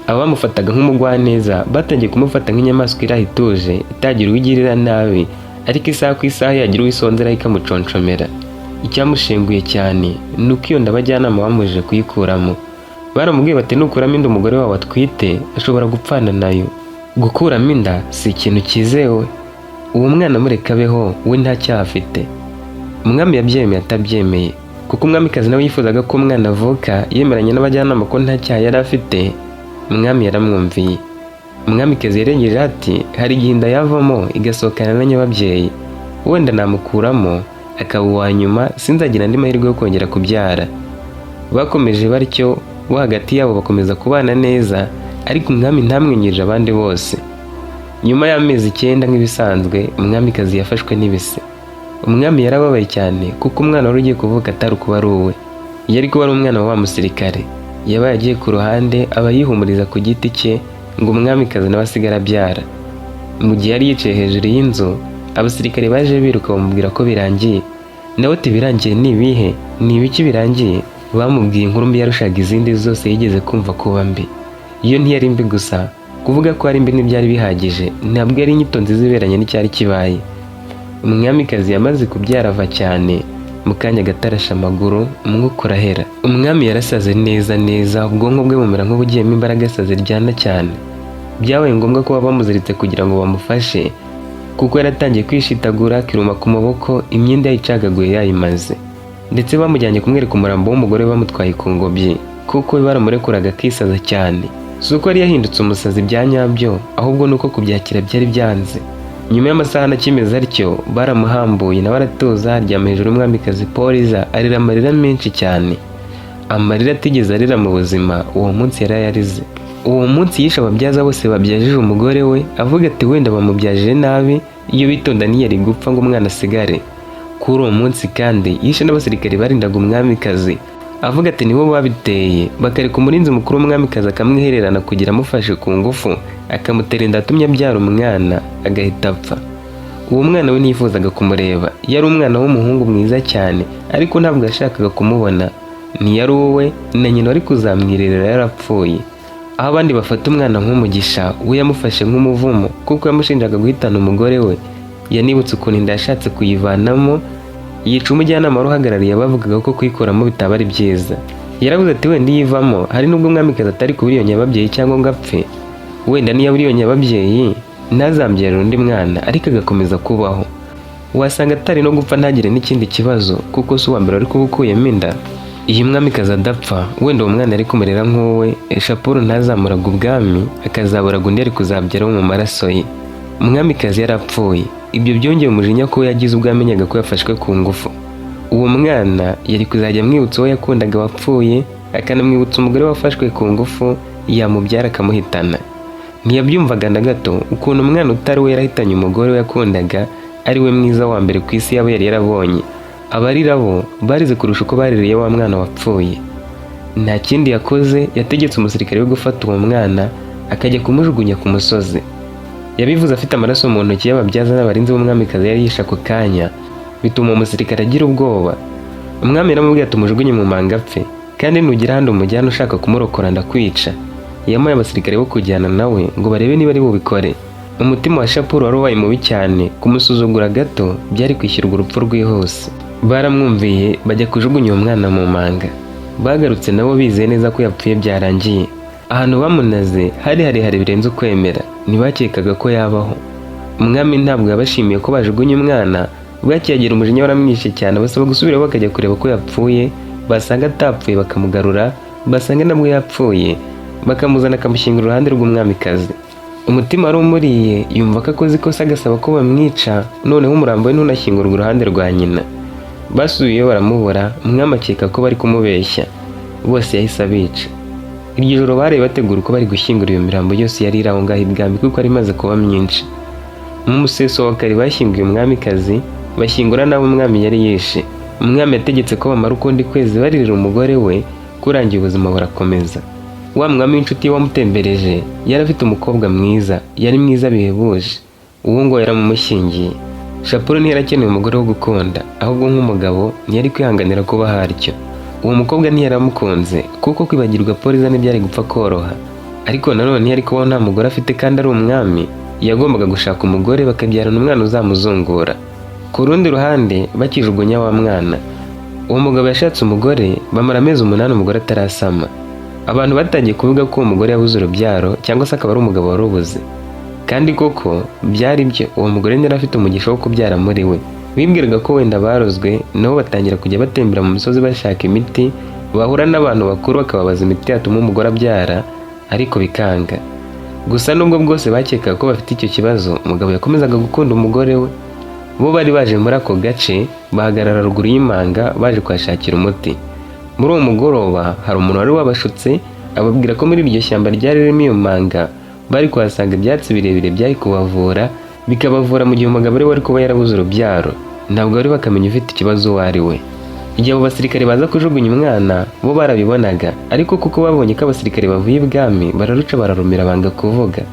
Abamufataga nk'umugwaneza batangiye kumufata nk'inyamaswa iraha ituje, itagira uwigirira nabi, ariko isaha ku isaha yagira uwisonzeraho ikamuconshomera. Icyamushenguye cyane ni uko iyo nda abajyanama bamubujije kuyikuramo. Baramubwiye bati: "Nukuramo inda umugore wawe atwite, ashobora gupfana nayo. Gukuramo inda si ikintu cyizewe. Uwo mwana mureka abeho, we nta cyaha afite." Umwami yabyemeye atabyemeye, kuko umwamikazi nawe yifuzaga ko umwana avuka. Yemeranya n'abajyanama ko nta cyaha yari afite. Umwami yaramwumviye. Umwamikazi yarengeje ati: "Hari igihe inda yavamo igasohokana na nyababyeyi. Wenda namukuramo akaba uwa nyuma, sinzagira andi mahirwe yo kongera kubyara." Bakomeje batyo, bo hagati yabo bakomeza kubana neza, ariko umwami ntamwenyurire abandi bose. Nyuma y'amezi 9, nk'ibisanzwe, umwamikazi yafashwe n'ibise. Umwami yarababaye cyane, kuko umwana wari ugiye kuvuka atari kuba ari uwe, yari kuba ari umwana wa wa musirikare. Yabaye agiye ku ruhande, aba yihumuriza ku giti cye ngo umwamikazi nawe asigare abyara. Mu gihe yari yicaye hejuru y'inzu, abasirikare baje biruka, bamubwira ko birangiye. Nawe ati: "Birangiye ni ibihe? Ni ibiki birangiye?" Bamubwiye inkuru mbi yarushaga izindi zose yigeze kumva kuba mbi. Iyo ntiyari mbi gusa, kuvuga ko ari mbi ntibyari bihagije, ntabwo yari inyito nziza iberanye n'icyari kibaye. Umwamikazi yamaze kubyara ava cyane, mu kanya gato arasha amaguru, umwuka urahera. Umwami yarasaze neza neza, ubwonko bwe bumera nk'ubugiyemo imbaraga ziryana cyane. Byabaye ngombwa ko baba bamuziritse kugira ngo bamufashe, kuko yaratangiye kwishitagura, akiruma ku maboko, imyenda yayicagaguye yayimaze. Ndetse bamujyanye kumwereka umurambo w'umugore bamutwaye ku ngobyi, kuko we baramurekuraga akisaza cyane. Si uko yari yahindutse umusazi bya nyabyo, ahubwo ni uko kubyakira byari byanze. Nyuma y'amasaha anakimeze atyo, baramuhambuye, nawe aratuza, aryama hejuru y'umwamikazi Poliza, arira amarira menshi cyane, amarira atigeze arira mu buzima. Uwo munsi yari yarize. Uwo munsi yishe ababyaza bose babyajije umugore we, avuga ati: "Wenda bamubyajije nabi, iyo bitonda ntiyari gupfa ngo umwana asigare." Kuri uwo munsi kandi yishe n'abasirikare barindaga umwamikazi, avuga ati nibo babiteye, bakareka umurinzi mukuru w'umwamikazi akamwihererana kugira amufashe ku ngufu, akamutera inda atumye abyara umwana agahita apfa. Uwo mwana we ntiyifuzaga kumureba. Yari umwana w'umuhungu mwiza cyane, ariko ntabwo yashakaga kumubona. Ntiyari uwe, na nyina wari kuzamwirerera yarapfuye. Aho abandi bafata umwana nk'umugisha, we yamufashe nk'umuvumo, kuko yamushinjaga guhitana umugore we. Yanibutse ukuntu inda yashatse kuyivanamo, yica umujyanama wari uhagarariye abavugaga ko kuyikuramo bitaba ari byiza. Yaravuze ati: "Wenda iyo ivamo, hari n'ubwo umwamikazi atari kubura iyo nyababyeyi cyangwa ngo apfe. Wenda niyo abura iyo nyababyeyi ntazambyarire undi mwana, ariko agakomeza kubaho, wasanga atari no gupfa, ntagire n'ikindi kibazo, kuko si uwa mbere wari kuba ukuyemo inda. Iyo umwamikazi adapfa, wenda uwo mwana yari kumurera nk'uwe, Shapuru ntazamuraga ubwami, akazaburaga undi yari kuzabyara wo mu maraso ye." Umwamikazi yarapfuye. Ibyo byongeye umujinya ko yagize ubwo yamenyaga ko yafashwe ku ngufu. Uwo mwana yari kuzajya amwibutsa uwo yakundaga wapfuye, akanamwibutsa umugore wafashwe ku ngufu, yamubyara akamuhitana. Ntiyabyumvaga na gato ukuntu umwana utari we yarahitanye umugore we yakundaga, ari we mwiza wa mbere ku isi yaba yari yarabonye. Abarira bo barize kurusha uko baririye wa mwana wapfuye. Nta kindi yakoze, yategetse umusirikare we gufata uwo mwana akajya kumujugunya ku musozi. Yabivuze afite amaraso mu ntoki y'ababyaza n'abarinzi b'umwamikazi yari yishe ako kanya, bituma uwo musirikare agira ubwoba. Umwami yaramubwiye ati: "Umujugunye mu manga apfe, kandi nugira ahandi umujyana ushaka kumurokora ndakwica." Yamuhaye abasirikare bo kujyana nawe ngo barebe niba ari bubikore. Umutima wa Shapuru wari ubaye mubi cyane, kumusuzugura gato byari kwishyurwa urupfu rwihuse. Baramwumviye, bajya kujugunya uwo mwana mu manga. Bagarutse nabo bizeye neza ko yapfuye byarangiye. Ahantu bamunaze hari harehare birenze ukwemera, ntibakekaga ko yabaho. Umwami ntabwo yabashimiye ko bajugunye umwana. Bwakiyagera umujinya waramwishe cyane, basaba gusubirayo bakajya kureba ko yapfuye, basanga atapfuye bakamugarura, basanga nabwo yapfuye bakamuzana akamushyingura iruhande rw'umwamikazi. Umutima wari umuriye, yumva ko akoze ikosa, agasaba ko bamwica, noneho umurambo we ntunashyingurwe iruhande rwa nyina. Basubiyeyo baramubura. Umwami akeka ko bari kumubeshya, bose yahise abica. Iryo joro baraye bategura uko bari gushyingura iyo mirambo yose yari iri aho ngaho ibwami, kuko yari imaze kuba myinshi. Mu museso wa kare bashyinguye umwamikazi, bashyingura n'abo umwami yari yishe. Umwami yategetse ko bamara ukundi kwezi baririra umugore we. Kurangiye ubuzima burakomeza. Wa mwami w'inshuti ye wamutembereje yari afite umukobwa mwiza, yari mwiza bihebuje. Uwo ngo yaramumushyingiye. Shapuru ntiyari akeneye umugore wo gukunda, ahubwo nk'umugabo ntiyari kwihanganira kuba haryo. Uwo mukobwa ntiyaramukunze, kuko kwibagirwa Poliza ntibyari gupfa koroha, ariko nanone ntiyari kubaho nta mugore afite kandi ari umwami. Yagombaga gushaka umugore bakabyarana umwana uzamuzungura. Ku rundi ruhande, bakijugunya wa mwana, uwo mugabo yashatse umugore, bamara amezi 8 umugore atarasama. Abantu batangiye kuvuga ko uwo mugore yabuze urubyaro cyangwa se akaba ari umugabo warubuze, kandi koko byari byo. Uwo mugore ntiyari afite umugisha wo kubyara muri we. Bibwiraga ko wenda barozwe, nabo batangira kujya batembera mu misozi bashaka imiti, bahura n'abantu bakuru bakababaza imiti yatuma umugore abyara, ariko bikanga. Gusa nubwo bwose bakekaga ko bafite icyo kibazo, umugabo yakomezaga gukunda umugore we. Bo bari baje muri ako gace, bahagarara ruguru y'imanga baje kuhashakira umuti. Muri uwo mugoroba hari umuntu wari wabashutse, ababwira ko muri iryo shyamba ryari ririmo iyo manga bari kuhasanga ibyatsi birebire byari kubavura, bikabavura mu gihe umugabo ari we wari kuba yarabuze urubyaro. Ntabwo bari bakamenya ufite ikibazo uwo ari we. Igihe abo basirikare baza kujugunya umwana, bo barabibonaga, ariko kuko babonye ko abasirikare bavuye ibwami, bararuca bararumira, banga kuvuga.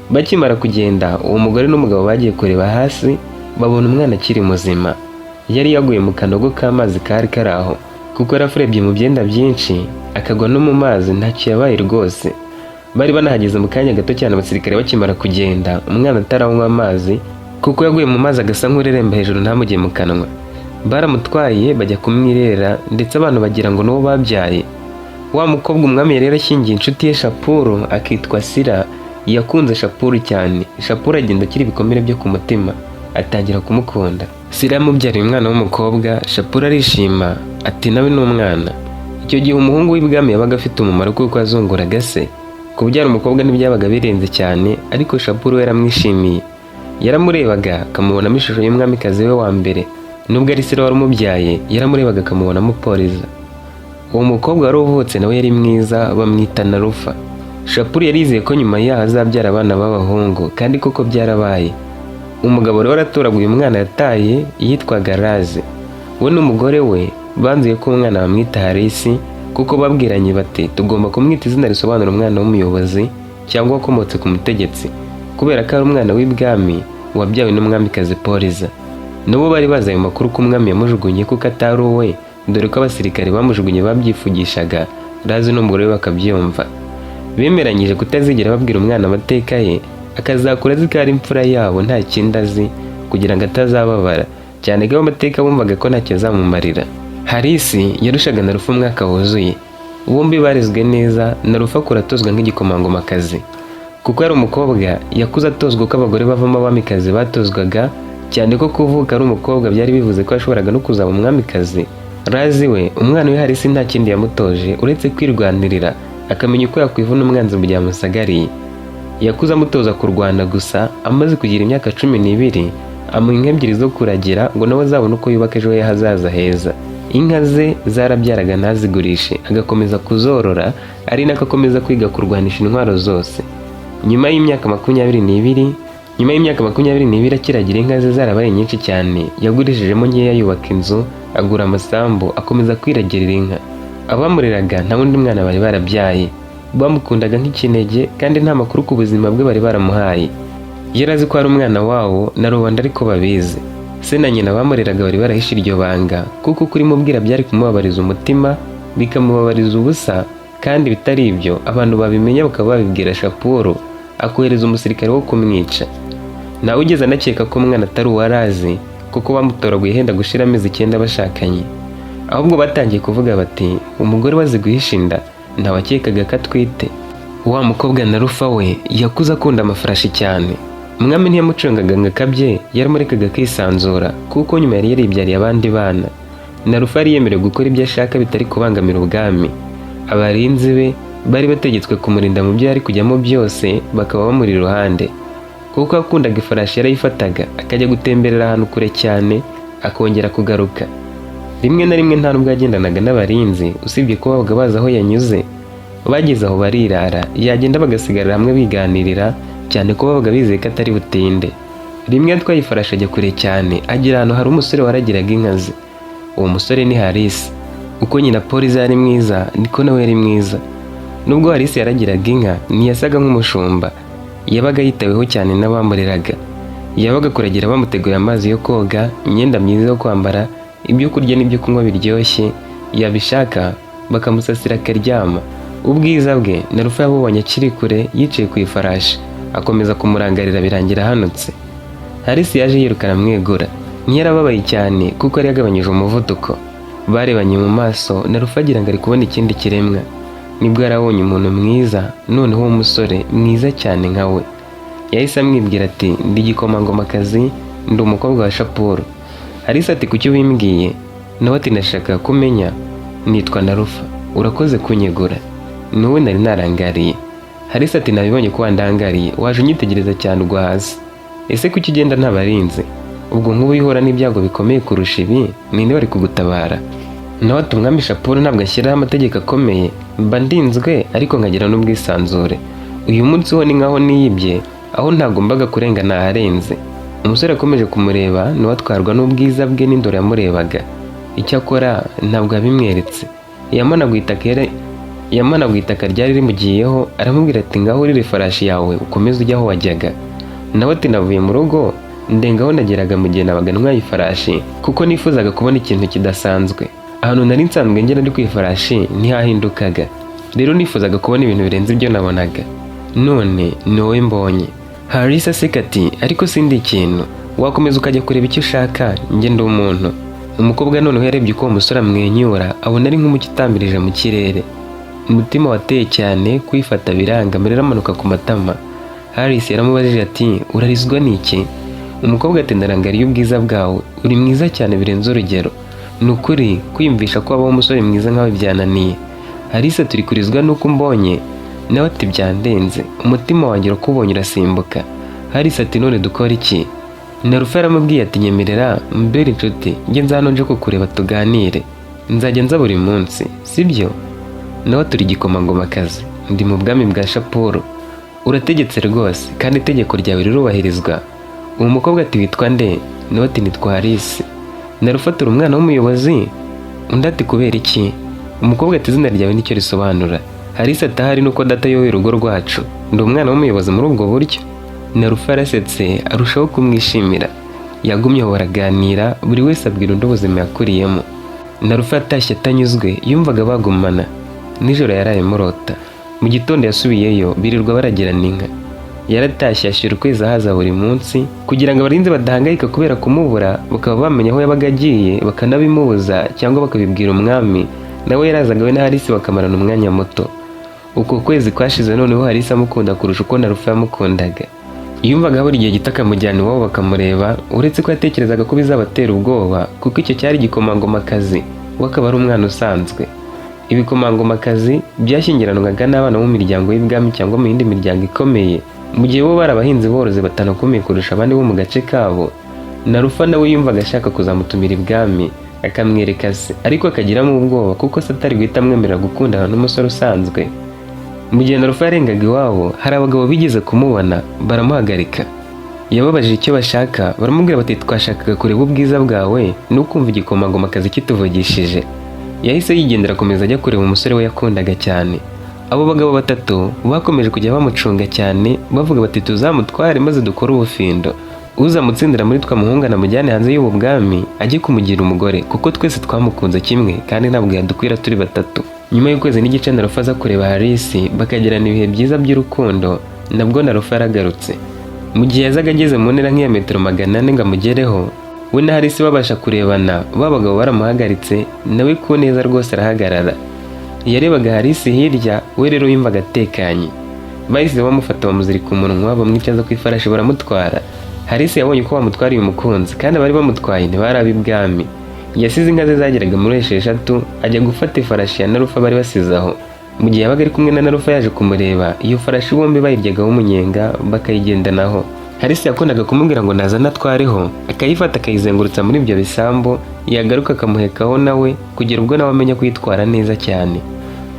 Bakimara kugenda, uwo mugore n'umugabo bagiye kureba hasi, babona umwana akiri muzima. Yari yaguye mu kanogo k'amazi kari kari aho, kuko yari afurebye mu byenda byinshi akagwa no mu mazi, ntacyo yabaye rwose. Bari banahageze mu kanya gato cyane abasirikare bakimara kugenda, umwana ataranywa amazi, kuko yaguye mu mazi agasa nk'ureremba hejuru ntamujye mu kanwa. Baramutwaye bajya kumwirera, ndetse abantu bagira ngo n'uwo babyaye. Wa mukobwa umwami yari yarashyingiye inshuti ye Shapuru akitwa Sira, yakunze Shapuru cyane. Shapuru agenda akira ibikomere byo ku mutima, atangira kumukunda. Sira yamubyariye umwana w'umukobwa. Shapuru arishima, ati nawe ni umwana. Icyo gihe umuhungu w'ibwami yabaga afite umumaro kuko yazunguraga se. Kubyara umukobwa ntibyabaga birenze cyane, ariko Shapuru we yaramwishimiye. Yaramurebaga akamubonamo ishusho y'umwamikazi we wa mbere. Nubwo ari Sira wari umubyaye, yaramurebaga akamubonamo Poliza. Uwo mukobwa wari uvutse nawe yari mwiza, bamwita Narufa. Shapuru yarizeye ko nyuma yaho azabyara abana b'abahungu, kandi koko byarabaye. Umugabo rero aratoraguye umwana yataye yitwaga Raze. We n'umugore we banzuye ko umwana bamwita Harisi, kuko babwiranye bati tugomba kumwita izina risobanura umwana w'umuyobozi cyangwa wakomotse ku mutegetsi, kubera ko ari umwana w'ibwami wabyawe n'umwamikazi Poliza. Nabo bari bazi ayo makuru ko umwami yamujugunye kuko atari uwe, dore ko abasirikare bamujugunye babyifugishaga, Razi n'umugore we bakabyumva. Bemeranyije kutazigera babwira umwana amateka ye, akazakura azi ko ari imfura yabo nta kindi azi, kugira ngo atazababara cyane ko amateka bumvaga ko ntacyo azamumarira. Harisi yarushaga na Rufa umwaka wuzuye. Bombi barezwe neza, na Rufa akura atozwa nk'igikomangomakazi. Kuko yari umukobwa, yakuze atozwa uko abagore bavamo abamikazi batozwaga, cyane ko kuvuka ari umukobwa byari bivuze ko yashoboraga no kuzaba umwamikazi. Razi we, umwana we Harisi nta kindi yamutoje uretse kwirwanirira, akamenya uko yakwivuna umwanzi mu gihe amusagariye. Yakuze amutoza kurwana gusa. Amaze kugira imyaka 12, amuha inka ebyiri zo kuragira ngo nawe azabone uko yubaka ejo he hazaza heza. Inka ze zarabyaraga ntazigurishe, agakomeza kuzorora, ari nako akomeza kwiga kurwanisha intwaro zose. Nyuma y'imyaka 22 akiragira inka ze zarabaye nyinshi cyane, yagurishijemo nkeya yubaka inzu, agura amasambu, akomeza kwiragirira inka. Abamureraga nta wundi mwana bari barabyaye, bamukundaga nk'ikinege, kandi nta makuru ku buzima bwe bari baramuhaye. Yari azi ko ari umwana wabo na rubanda ariko babizi. Se na nyina bamureraga bari barahishe iryo banga, kuko kurimubwira byari kumubabariza umutima, bikamubabariza ubusa, kandi bitari ibyo abantu babimenya bakaba babibwira Shapuru, akohereza umusirikare wo kumwica. Ntawe ugeze anakeka ko umwana atari uwarazi, kuko bamutoraguye henda gushira amezi 9 bashakanye. Ahubwo batangiye kuvuga bati umugore wazi guhisha inda, ntawakekaga ko atwite. Wa mukobwa na Rufa we yakuze akunda amafarashi cyane. Umwami ntiyamucungaga ngo akabye, yaramurekaga akisanzura, kuko nyuma yari yaribyariye abandi bana. Narufa yari yemerewe gukora ibyo ashaka bitari kubangamira ubwami. Abarinzi be bari bategetswe kumurinda mu byo yari kujyamo byose, bakaba bamuri iruhande. Kuko yakundaga ifarashi, yarayifataga akajya gutemberera ahantu kure cyane, akongera kugaruka. Rimwe na rimwe nta nubwo yagendanaga n'abarinzi, usibye ko babaga bazi aho yanyuze. Bageze aho barirara, yagenda bagasigarira hamwe biganirira, cyane ko babaga bizeye ko atari butinde. Rimwe yatwaye ifarashi ajya kure cyane, agera ahantu hari umusore waragiraga inka ze. Uwo musore ni Harisi. Uko nyina Poliza yari mwiza, niko nawe yari mwiza. Nubwo Harisi yaragiraga inka, ntiyasaga nk'umushumba. Yabaga yitaweho cyane n'abamureraga. Yabaga kuragira bamuteguye amazi yo koga, imyenda myiza yo kwambara, ibyo kurya n'ibyo kunywa biryoshye, yabishaka bakamusasira akaryama. Ubwiza bwe Narufa yabubonye akiri kure yicaye ku ifarashi, akomeza kumurangarira birangira ahanutse. Harisi yaje yiruka aramwegura. Ntiyarababaye cyane kuko yari yagabanyije umuvuduko. Barebanye mu maso, Narufa agira ngo ari kubona ikindi kiremwa. Nibwo yarabonye umuntu mwiza, noneho w'umusore mwiza cyane nka we. Yahise amwibwira ati: "Ndi igikomangomakazi, ndi umukobwa wa Shapuru." Harisi ati: "Kuki ubimbwiye?" Nawe ati: "Nashakaga kumenya, nitwa Narufa, urakoze kunyegura, ni wowe nari narangariye." Harisi ati: "Nabibonye ko wandangariye, waje unyitegereza cyane ugwa hasi. Ese kuki ugenda ntabarinze? Ubwo nk'ubu iyo uhura n'ibyago bikomeye kurusha ibi, ninde wari kugutabara?" Nawe ati: "Umwami Shapuru ntabwo ashyiraho amategeko akomeye, mba ndinzwe ariko nkagira n'ubwisanzure. Uyu munsi ho ni nkaho niyibye, aho ntagombaga kurenga naharenze." Umusore akomeje kumureba, nawe atwarwa n'ubwiza bwe n'indoro yamurebaga. Icyakora ntabwo yabimweretse. Yamanaguye itaka ryari rimugiyeho, aramubwira ati: "Ngaho urire ifarashi yawe ukomeze ujye aho wajyaga." Nawe ati: "Navuye mu rugo ndenga aho nageraga mu gihe nabaga ntwaye ifarashi, kuko nifuzaga kubona ikintu kidasanzwe. Ahantu nari nsanzwe ngera ndi ku ifarashi ntihahindukaga, rero nifuzaga kubona ibintu birenze ibyo nabonaga, none ni wowe mbonye." Harisi aseka ati: "Ariko sindi ikintu, wakomeza ukajya kureba icyo ushaka, njye ndi umuntu." Umukobwa noneho yarebye uko uwo musore amwenyura, abona ari nk'umucyo utamirije mu kirere. Umutima wateye cyane, kwifata biranga, amarira amanuka ku matama. Harisi yaramubajije ati: "Urarizwa n'iki?" Umukobwa ati: "Ndarangariye ubwiza bwawe, uri mwiza cyane birenze urugero. Ni ukuri kwiyumvisha ko wabaho umusore mwiza nkawe byananiye." Harisi ati: "Uri kurizwa n'uko umbonye?" Nawe ati: "Byandenze, umutima wanjye urakubonye urasimbuka." Harisi ati: "None dukora iki?" Narufa yaramubwiye ati: "Nyemerera mbere inshuti, njye nza hano nje kukureba tuganire, nzajya nza buri munsi, sibyo?" Nawe turi igikomangomakazi, ndi mu bwami bwa Shapuru, urategetse rwose kandi itegeko ryawe rirubahirizwa. Uwo mukobwa ati: "Witwa nde?" Nawe ati: "Nitwa Harisi." Narufatura umwana w'umuyobozi? Undi ati: "Kubera iki?" Umukobwa ati: "Izina ryawe nicyo risobanura." Harisi ati: "Ahari nuko data ayoboye urugo rwacu, ndi umwana w'umuyobozi muri ubwo buryo." Narufa yarasetse arushaho kumwishimira. Yagumye aho baraganira, buri wese abwira undi ubuzima yakuriyemo. Narufa yatashye atanyuzwe, yumvaga bagumana. Nijoro yaraye murota. Mu gitondo yasubiyeyo, birirwa baragirana inka. Yaratashye ashyira ukwezi ahaza buri munsi kugira ngo abarinzi badahangayika kubera kumubura, bakaba bamenya aho yabaga agiye bakanabimubuza cyangwa bakabibwira umwami. Nawe yarazaga we na Harisi bakamarana umwanya muto. Uko kwezi kwashize noneho Harisi amukunda kurusha uko Narufa yamukundaga. Yumvaga buri gihe gito akamujyana iwabo bakamureba, uretse ko yatekerezaga ko bizabatera ubwoba, kuko icyo cyari igikomangomakazi, we akaba ari umwana usanzwe. Ibikomangomakazi byashyingiranwaga n'abana bo mu miryango y'ibwami cyangwa mu yindi miryango ikomeye, mu gihe bo bari abahinzi borozi batanakomeye kurusha abandi bo mu gace kabo. Narufa nawe yumvaga ashaka kuzamutumira ibwami akamwereka se, ariko akagiramo ubwoba kuko se atari guhita amwemerera gukundana n'umusore usanzwe. Mu gihe Narufa yarengaga iwabo, hari abagabo bigeze kumubona baramuhagarika. Yababajije icyo bashaka, baramubwira bati: "Twashakaga kureba ubwiza bwawe no kumva igikomangomakazi kituvugishije." Yahise yigendera akomeza ajya kureba umusore we yakundaga cyane. Abo bagabo batatu bakomeje kujya bamucunga cyane, bavuga bati: "Tuzamutware maze dukore ubufindo, uzamutsindira muri twe amuhungane amujyane hanze y'ubu bwami ajye kumugira umugore, kuko twese twamukunze kimwe kandi ntabwo yadukwira turi batatu." Nyuma y'ukwezi n'igice Narufa aza kureba Harisi, bakagirana ibihe byiza by'urukundo. Nabwo Narufa yaragarutse. Mu gihe yazaga ageze mu ntera nk'iya metero 400 ngo amugereho, we na Harisi babasha kurebana, ba bagabo baramuhagaritse, nawe ku neza rwose arahagarara. Yarebaga Harisi hirya, we rero yumvaga atekanye. Bahise bamufata, bamuzirika umunwa, bamwicaza ku ifarashi, baramutwara. Harisi yabonye ko bamutwariye umukunzi, kandi abari bamutwaye ntibari ab'ibwami. Yasize inka ze zageraga muri 6, ajya gufata ifarashi ya Narufa bari basize aho. Mu gihe yabaga ari kumwe na Narufa yaje kumureba, iyo farashi bombi bayiryagaho umunyenga, bakayigendanaho. Harisi yakundaga kumubwira ngo nazane atwareho, akayifata akayizengurutsa muri ibyo bisambu, yagaruka akamuhekaho nawe, kugera ubwo nawe amenya kuyitwara neza cyane.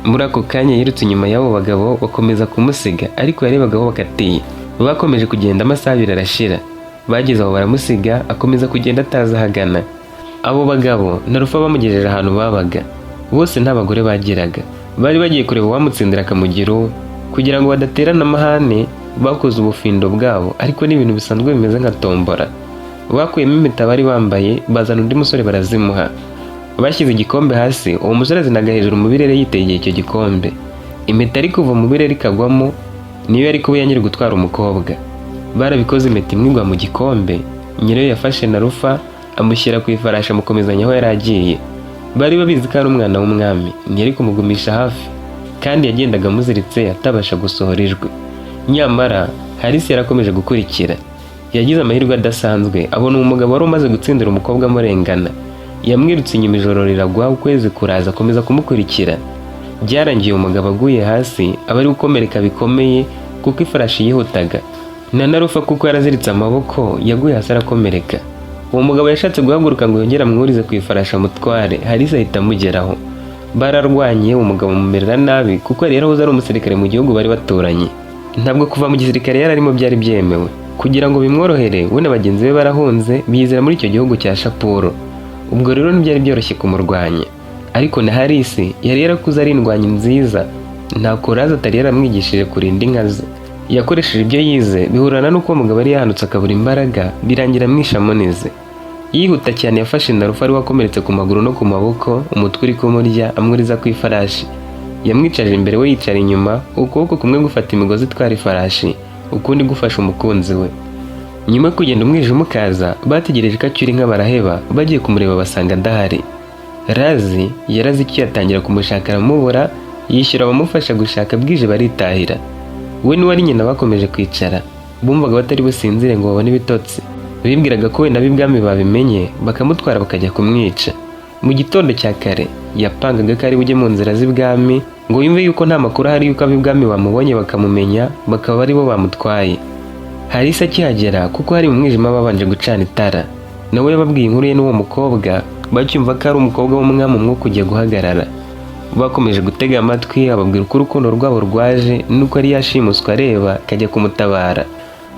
Muri ako kanya yirutse inyuma y'abo bagabo, bakomeza kumusiga, ariko yarebaga aho bakatiye. Bakomeje kugenda, amasaha 2 arashira. Bageze aho baramusiga, akomeza kugenda atazi ahagana. Abo bagabo Narufa bamugejeje ahantu babaga. Bose nta bagore bagiraga. Bari bagiye kureba uwamutsindira akamugira uwe. Kugira ngo badaterana amahane, bakoze ubufindo bwabo, ariko ni ibintu bisanzwe bimeze nka tombora. Bakuyemo impeta bari bambaye, bazana undi musore barazimuha. Bashyize igikombe hasi, uwo musore azinaga hejuru mu birere yitegeye icyo gikombe. Impeta ari kuva mu birere ikagwamo, niyo yari kuba iya nyiri gutwara umukobwa. Barabikoze, impeta imwe igwa mu gikombe. Nyirayo yafashe Narufa amushyira ku ifarashi, amukomezanya aho yari agiye. Bari babizi ko ari umwana w'umwami, ntiyari kumugumisha hafi, kandi yagendaga amuziritse atabasha gusohora ijwi. Nyamara Harisi yarakomeje gukurikira. Yagize amahirwe adasanzwe, abona umugabo wari umaze gutsindira umukobwa amurengana. Yamwirutse inyuma, ijoro riragwa, ukwezi kuraza, akomeza kumukurikira. Byarangiye umugabo aguye hasi, aba ari gukomereka bikomeye kuko ifarashi yihutaga. Na Narufa, kuko yaraziritse amaboko, yaguye hasi arakomereka. Uwo mugabo yashatse guhaguruka ngo yongere amwurize ku ifarashi amutware, Harisi ahita amugeraho. Bararwanye, umugabo amumerera nabi kuko yari yarahoze ari umusirikare mu gihugu bari baturanye. Ntabwo kuva mu gisirikare yari arimo byari byemewe. Kugira ngo bimworohere, we na bagenzi be barahunze, biyizera muri icyo gihugu cya Shapuro. Ubwo rero ntibyari byoroshye kumurwanya. Ariko na Harisi yari yarakuze ari indwanyi nziza. Nta kuraza atari yaramwigishije kurinda inka ze. Yakoresheje ibyo yize, bihurana n'uko uwo mugabo yari yahanutse akabura imbaraga, birangira amwishe amunize. Yihuta cyane, yafashe Narufa wari wakomeretse ku maguru no ku maboko, umutwe uri kumurya, amwuriza ku ifarashi. Yamwicaje imbere, we yicara inyuma, ukuboko kumwe gufata imigozi itwara ifarashi, ukundi gufasha umukunzi we. Nyuma yo kugenda umwijima ukaza, bategereje ko acyura inka baraheba. Bagiye kumureba basanga adahari. Razi yarazi icyo, yatangira kumushaka aramubura, yishyura abamufasha gushaka, bwije baritahira. We n'uwari nyina bakomeje kwicara, bumvaga batari businzire ngo babone ibitotsi. Bibwiraga ko wenda ab'ibwami babimenye, bakamutwara bakajya kumwica. Mu gitondo cya kare yapangaga ko ari bujye mu nzira z'ibwami ngo yumve yuko nta makuru ahari yuko ab'ibwami bamubonye bakamumenya, bakaba ari bo bamutwaye. Harisi akihagera, kuko hari mu mwijima babanje gucana itara, nawe yababwiye inkuru ye n'uwo mukobwa. Bacyumva ko ari umukobwa w'umwami, umwuka ugiye guhagarara. Bakomeje gutega amatwi, ababwira uko urukundo rwabo rwaje n'uko yari yashimuswe areba akajya kumutabara.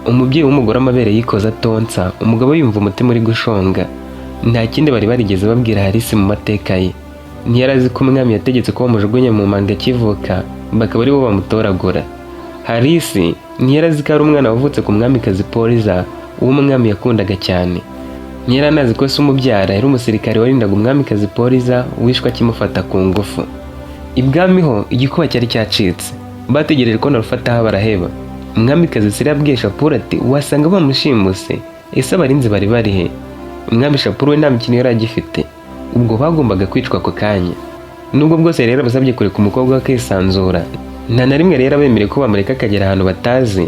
Umubyeyi w'umugore amabere yikoze atonsa, umugabo yumva umutima uri gushonga. Nta kindi bari barigeze babwira Harisi mu mateka ye. Ntiyari azi ko umwami yategetse ko bamujugunya mu manga akivuka, bakaba aribo bamutoragura. Harisi ntiyari azi ko ari umwana wavutse ku mwamikazi Poliza, uwo umwami yakundaga cyane. Ntiyari anazi ko se umubyara yari umusirikare warindaga umwamikazi Poliza, wishwe akimufata ku ngufu. Ibwami ho igikuba cyari cyacitse. Bategereje ko Narufa ataha baraheba. Umwamikazi Sira yabwiye Shapuru ati: "Wasanga bamushimuse. Ese abarinzi bari bari he?" Umwami Shapuru we nta mikino yari agifite, ubwo bagombaga kwicwa ako kanya. Nubwo bwose rero abasabye kureka umukobwa we akisanzura, nta na rimwe rero abemereye ko bamureka akagera ahantu batazi.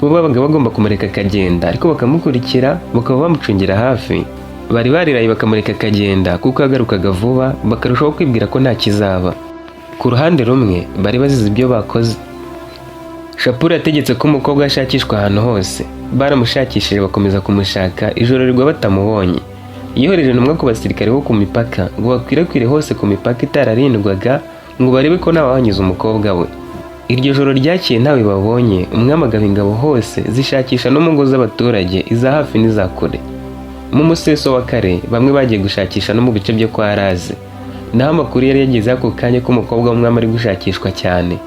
Bo babaga bagomba kumureka akagenda, ariko bakamukurikira, bakaba bamucungira hafi. Bari bariraye bakamureka akagenda kuko yagarukaga vuba, bakarushaho kwibwira ko nta kizaba. Ku ruhande rumwe bari bazize ibyo bakoze. Shapuru yategetse ko umukobwa ashakishwa ahantu hose. Baramushakishije, bakomeza kumushaka, ijoro rigwa batamubonye. Yohereje intumwa ku basirikare bo ku mipaka ngo bakwirakwire hose ku mipaka itararindwaga, ngo barebe ko ntawahanyuze umukobwa we. Iryo joro ryakeye ntawe babonye. Umwami agaba ingabo hose zishakisha no mu ngo z'abaturage, iza hafi n'iza kure. Mu museso wa kare bamwe bagiye gushakisha no mu bice byo kwa Razi, naho amakuru yari yageze ako kanya ko umukobwa w'umwami ari gushakishwa cyane.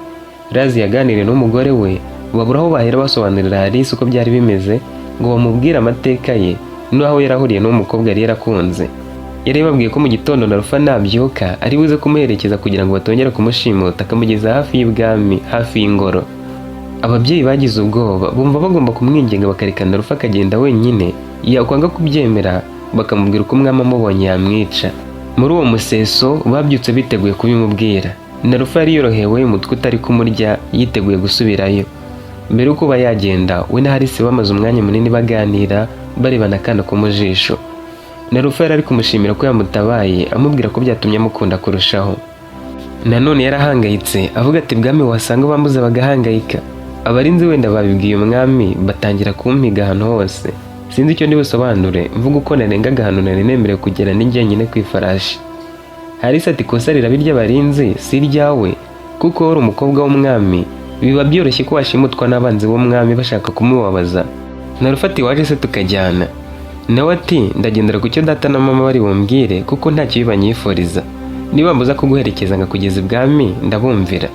Razi yaganiriye n'umugore we, babura aho bahera basobanurira Harisi uko byari bimeze, ngo bamubwire amateka ye n'aho yarahuriye n'uwo mukobwa yari yarakunze. Yari yababwiye ko mu gitondo Narufa nabyuka ari buze kumuherekeza kugira ngo batongera kumushimuta, akamugeza hafi y'ibwami, hafi y'ingoro. Ababyeyi bagize ubwoba, bumva bagomba kumwinginga bakareka Narufa akagenda wenyine. Yakwanga kubyemera, bakamubwira uko umwami amubonye yamwica. Muri uwo museso babyutse biteguye kubimubwira. Narufa yari yorohewe, umutwe utari kumurya, yiteguye gusubirayo. Mbere yuko yagenda, we na Harisi bamaze umwanya munini baganira, barebana akana ko mu jisho. Narufa yari ari kumushimira ko yamutabaye, amubwira ko byatumye amukunda kurushaho. Nanone yarahangayitse, avuga ati: "Bwami wasanga bambuze bagahangayika. Abarinzi wenda babibwiye umwami, batangira kumpiga ahantu hose. Sinzi icyo ndibusobanure mvuga uko narengaga ahantu nari nemerewe kugera ni jyenyine ku ifarashi." Harisi ati: "Ikosa riraba iry'abarinzi, si iryawe, kuko wowe uri umukobwa w'umwami, biba byoroshye ko washimutwa n'abanzi b'umwami bashaka kumubabaza." Narufa ati: "Waje se tukajyana?" Nawe ati: "Ndagendera ku cyo data na mama bari bumbwire, kuko nta kibi banyifuriza. Niba mbuza kuguherekeza nkakugeza ibwami, ndabumvira.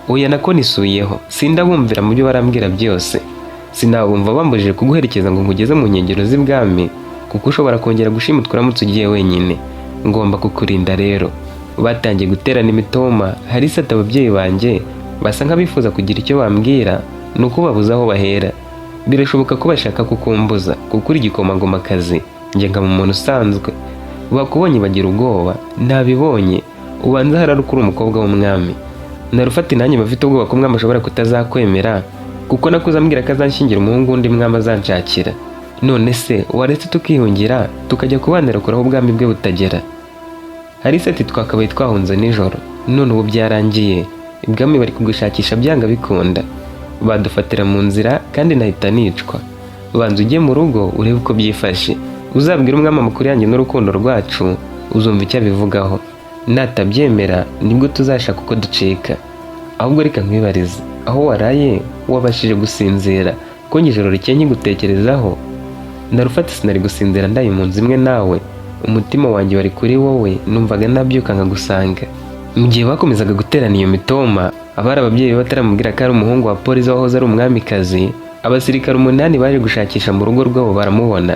Oya, nako nisuyeho, sindabumvira mu byo barambwira byose. Sinabumva bambujije kuguherekeza ngo nkugeze mu nkengero z'ibwami, kuko ushobora kongera gushimutwa uramutse ugiye wenyine. Ngomba kukurinda rero." Batangiye guterana imitoma. Harisi ati: "Ababyeyi banjye basa nk'abifuza kugira icyo bambwira, ni uko babuze aho bahera. Birashoboka ko bashaka kukumbuza, kuko uri igikomangomakazi, njye nkaba umuntu usanzwe. Bakubonye bagira ubwoba, nabibonye. Ubanza hari uri umukobwa w'umwami." Narufa ati: "Nanjye bafite ubwoba ko umwami ashobora kutazakwemera, kuko nakuze ambwira ko azanshyingira umuhungu w'undi mwami azanshakira. None se waretse tukihungira, tukajya kubanira kure aho ubwami bwe butagera?" Harisi ati: "Twakabaye twahunze nijoro, none ubu byarangiye. Ibwami bari kugushakisha, byanga bikunda badufatira mu nzira kandi nahita nicwa. Banza ujye mu rugo urebe uko byifashe, uzabwire umwami amakuru yanjye n'urukundo rwacu, uzumva icyo abivugaho. Natabyemera nibwo tuzashaka uko ducika. Ahubwo reka nkwibarize, aho waraye wabashije gusinzira, ko njye ijoro rikeye nkigutekerezaho?" Narufa ati: "Sinari gusinzira ndaye mu nzu imwe nawe. Umutima wanjye wari kuri wowe, numvaga nabyuka nkagusanga." Mu gihe bakomezaga guterana iyo mitoma, abari ababyeyi be bataramubwira ko ari umuhungu wa Polisi wahoze ari umwamikazi, abasirikare 8 baje gushakisha mu rugo rwabo baramubona.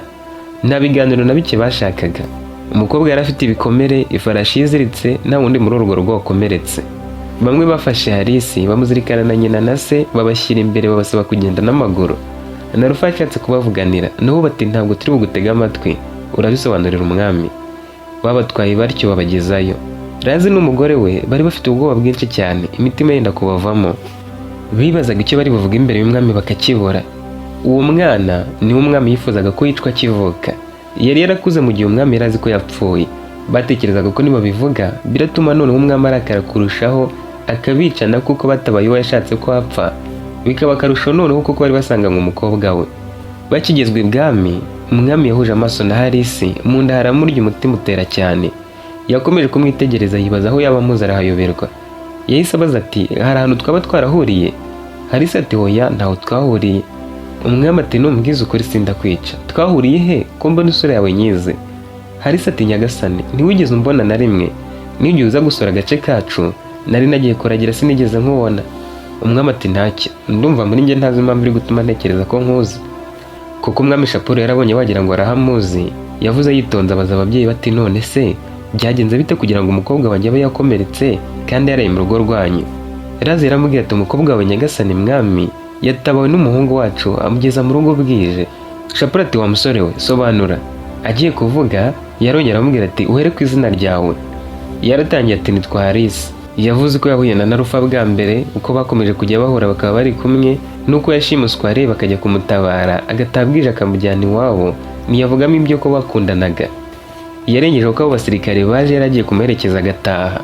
Nta biganiro na bike bashakaga. Umukobwa yari afite ibikomere, ifarashi yiziritse, nta wundi muri urwo rugo wakomeretse. Bamwe bafashe Harisi bamuzirikana na nyina na se, babashyira imbere, babasaba kugenda n'amaguru. Narufa yashatse kubavuganira, nabo bati: "Ntabwo turi bugutege amatwi, urabisobanurira umwami." Babatwaye batyo babagezayo. Razi n'umugore we bari bafite ubwoba bwinshi cyane, imitima yenda kubavamo. Bibazaga icyo bari buvuge imbere y'umwami bakakibura. Uwo mwana niwe umwami yifuzaga ko yicwa akivuka. Yari yarakuze mu gihe umwami yari azi ko yapfuye. Batekerezaga ko nibabivuga biratuma noneho umwami arakara kurushaho, akabicana kuko batabaye uwo yashatse ko apfa, bikaba akarusho noneho kuko bari basanganywe umukobwa we. Bakigezwa ibwami, umwami yahuje amaso na Harisi, mu nda haramurya, umutima utera cyane. Yakomeje kumwitegereza, yibaza aho yaba amuzi, arahayoberwa. Yahise abaza ati: "Hari ahantu twaba twarahuriye?" Harisi ati: "Hoya, ntaho twahuriye." Umwami ati: "Numbwiza ukuri sindakwica. Twahuriye he, ko mbona isura yawe nyize?" Harisi ati: "Nyagasani, ntiwigeze umbona na rimwe. N'igihe uza gusura agace kacu, nari nagiye kuragira, sinigeze nkubona." Umwami ati: "Ntacyo, ndumva muri njye ntazi impamvu iri gutuma ntekereza ko nkuzi." Kuko umwami Shapuru yarabonye wagira ngo arahamuzi, yavuze yitonze, abaza ababyeyi bati: "None se byagenze bite kugira ngo umukobwa wanjye abe yakomeretse kandi yaraye mu rugo rwanyu?" Razi yaramubwiye ati: "Umukobwa wawe, nyagasani mwami, yatabawe n'umuhungu wacu, amugeza mu rugo bwije." Shapuru ati: "Wa musore we, sobanura." Agiye kuvuga, yarongera aramubwira ati: "Uhere ku izina ryawe." Yaratangiye ati: "Nitwa Harisi." Yavuze ko yahuye na Narufa bwa mbere, uko bakomeje kujya bahura bakaba bari kumwe, n'uko yashimuswe areba akajya kumutabara, agataha bwije akamujyana iwabo. Ntiyavugamo ibyo ko bakundanaga. Yarengeje ko abo basirikare baje yaragiye kumuherekeza agataha.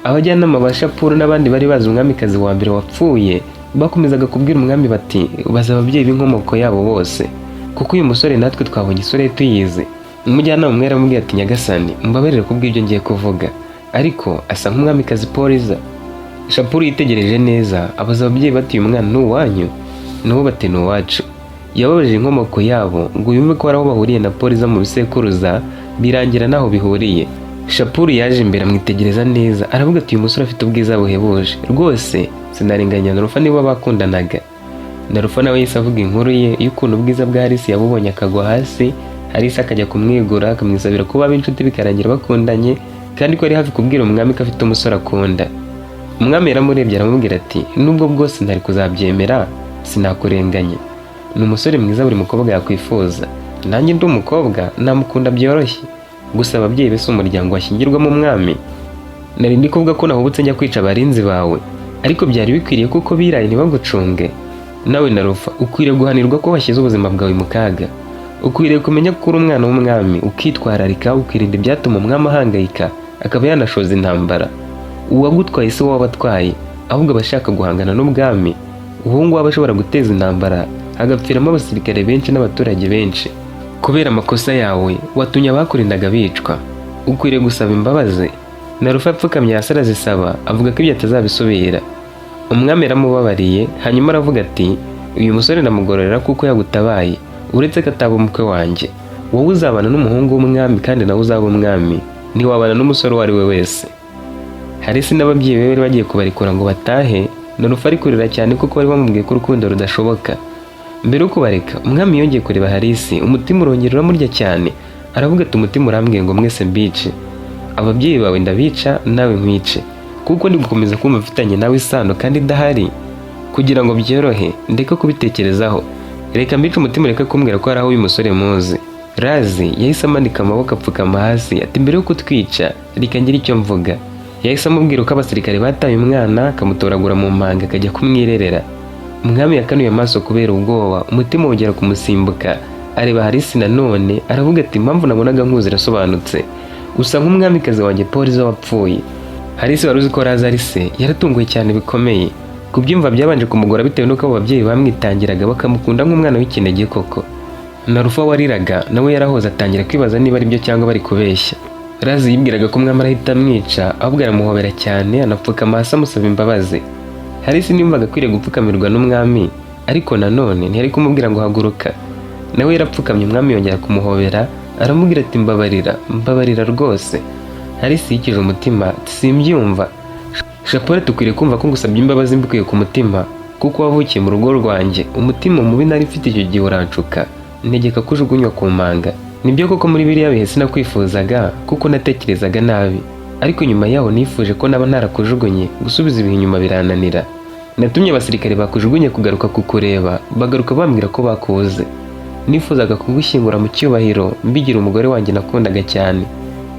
Abajyanama ba Shapuru n'abandi bari bazi umwamikazi wa mbere wapfuye bakomezaga kubwira umwami bati: "Baza ababyeyi b'inkomoko yabo bose, kuko uyu musore natwe twabonye isura ye tuyizi." Umujyanama umwe yaramubwiye ati: "Nyagasani, mbabarire kubw'ibyo ngiye kuvuga, ariko asa nk'umwamikazi Poliza." Shapuru yitegereje neza, abaza ababyeyi bati: "Uyu mwana ni uwanyu?" Nabo bati: "Ni uwacu." Yababajije inkomoko yabo ngo yumve ko hari aho bahuriye na Poliza mu bisekuruza, birangira ntaho bihuriye. Shapuru yaje imbere, amwitegereza neza, aravuga ati: "Uyu musore afite ubwiza buhebuje rwose, sinarenganya Narufa niba bakundanaga." Narufa nawe yahise avuga inkuru ye y'ukuntu ubwiza bwa Harisi yabubonye akagwa hasi, Harisi akajya kumwigura, akamwisabira kuba inshuti, bikarangira bakundanye, kandi ko ari hafi kubwira umwami ko afite umusore akunda. Umwami yaramurebye, aramubwira ati: "Nubwo bwose ntari kuzabyemera, sinakurenganya. Ni umusore mwiza buri mukobwa yakwifuza. Nanjye ndi umukobwa namukunda byoroshye. Gusa ababyeyi be si umuryango washyingirwamo umwami. Nari ndi kuvuga ko nahubutse njya kwica abarinzi bawe, ariko byari bikwiriye kuko biraye ntibagucunge." Nawe Narufa, ukwiriye guhanirwa ko washyize ubuzima bwawe mu kaga. Ukwiriye kumenya ko uri umwana w'umwami, ukitwararika, ukirinda ibyatuma umwami ahangayika akaba yanashoza intambara. Uwagutwaye si wowe abatwaye, ahubwo aba ashaka guhangana n'ubwami. Uwo nguwo aba ashobora guteza intambara, hagapfiramo abasirikare benshi n'abaturage benshi. Kubera amakosa yawe watumye abakurindaga bicwa. Ukwiriye gusaba imbabazi. Narufa apfukamye hasi arazisaba, avuga ko ibyo atazabisubira. Umwami yaramubabariye, hanyuma aravuga ati: "Uyu musore ndamugororera kuko yagutabaye, uretse ko ataba umukwe wanjye. Wowe uzabana n'umuhungu w'umwami kandi nawe uzaba umwami, ntiwabana n'umusore uwo ari we wese." Harisi n'ababyeyi be bari bagiye kubarekura ngo batahe. Narufa ari kurira cyane kuko bari bamubwiye ko urukundo rudashoboka. Mbere yo kubareka, umwami yongeye kureba Harisi, umutima urongera uramurya cyane. Aravuga ati: "Umutima urambwiye ngo mwese mbice. Ababyeyi bawe ndabica, nawe nkwice, kuko ndi gukomeza kumva mfitanye nawe isano kandi idahari. Kugira ngo byorohe ndeke kubitekerezaho, reka mbice. Umutima reka kumbwira ko hari aho uyu musore muzi." Razi yahise amanika amaboko, apfukama hasi, ati: "Mbere yo kutwica, reka ngire icyo mvuga." Yahise amubwira uko abasirikare bataye umwana, akamutoragura mu manga, akajya kumwirerera. Umwami yakanuye amaso kubera ubwoba, umutima wongera kumusimbuka. Areba Harisi nanone, aravuga ati: "Impamvu nabonaga nkuzi irasobanutse. Usa nk'umwamikazi wanjye Poliza wapfuye." Harisi wari uzi ko Razi ari se yaratunguwe cyane bikomeye. Kubyumva byabanje kumugora bitewe n'uko abo babyeyi bamwitangiraga, bakamukunda nk'umwana w'ikinege koko. Narufa wariraga nawe yarahoze, atangira kwibaza niba ari byo cyangwa bari kubeshya. Razi yibwiraga ko umwami arahita amwica, ahubwo aramuhobera cyane, anapfukama hasi amusaba imbabazi. Harisi ntiyumvaga akwiriye gupfukamirwa n'umwami, ariko nanone ntiyari kumubwira ngo haguruka. Nawe yarapfukamye, umwami yongera kumuhobera, aramubwira ati: "Mbabarira, mbabarira rwose." Harisi yikije umutima ati: "Simbyumva Shapore, tukwiriye kumva ko ngusabye imbabazi mbikuye ku mutima, kuko wavukiye mu rugo rwanjye. Umutima mubi nari mfite icyo gihe uranshuka, ntegeka ko ujugunywa ku manga. Nibyo koko, muri biriya bihe sinakwifuzaga kuko natekerezaga nabi, ariko nyuma yaho nifuje ko naba ntarakujugunye. Gusubiza ibihe inyuma birananira. Natumye abasirikare bakujugunye kugaruka kukureba, bagaruka bambwira ko bakuze. Nifuzaga kugushyingura mu cyubahiro, mbigira umugore wanjye nakundaga cyane.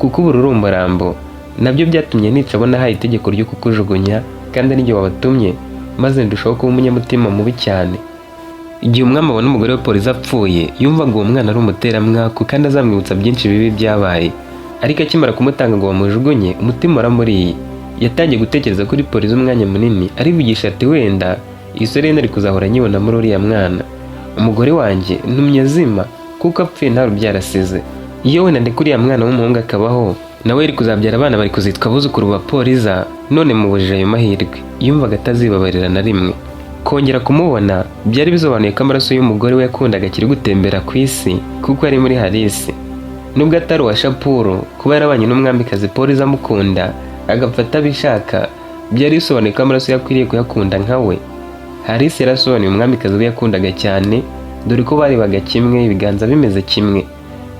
Kuko ubu uri umurambo, nabyo byatumye nica abo nahaye itegeko ryo kukujugunya, kandi ari njye wabatumye, maze ndushaho kuba umunyamutima mubi cyane." Igihe umwami abona umugore we Poliza apfuye, yumvaga uwo mwana ari umuteramwaku kandi azamwibutsa byinshi bibi byabaye. Ariko akimara kumutanga ngo bamujugunye, umutima waramuriye. Yatangiye gutekereza kuri Poliza umwanya munini, arivugisha ati: "Wenda iyi nari kuzahora nyibona muri uriya mwana. Umugore wanjye ntumye azima, kuko apfuye nta rubyaro asize. Iyo wenda ndeka uriya mwana w'umuhungu akabaho, nawe yari kuzabyara abana bari kuzitwa abuzukuru ba Poliza. None mubujije ayo mahirwe." Yumvaga atazibabarira na rimwe. Kongera kumubona byari bisobanuye ko amaraso y'umugore we yakundaga akiri gutembera ku isi, kuko ari muri Harisi. Nubwo atari uwa Shapuru, kuba yarabanye n'umwamikazi Poliza amukunda, agapfa atabishaka, byari bisobanuye ko amaraso ye akwiriye kuyakunda nka we. Harisi yarasobanuye umwamikazi we yakundaga cyane, dore ko barebaga kimwe, ibiganza bimeze kimwe.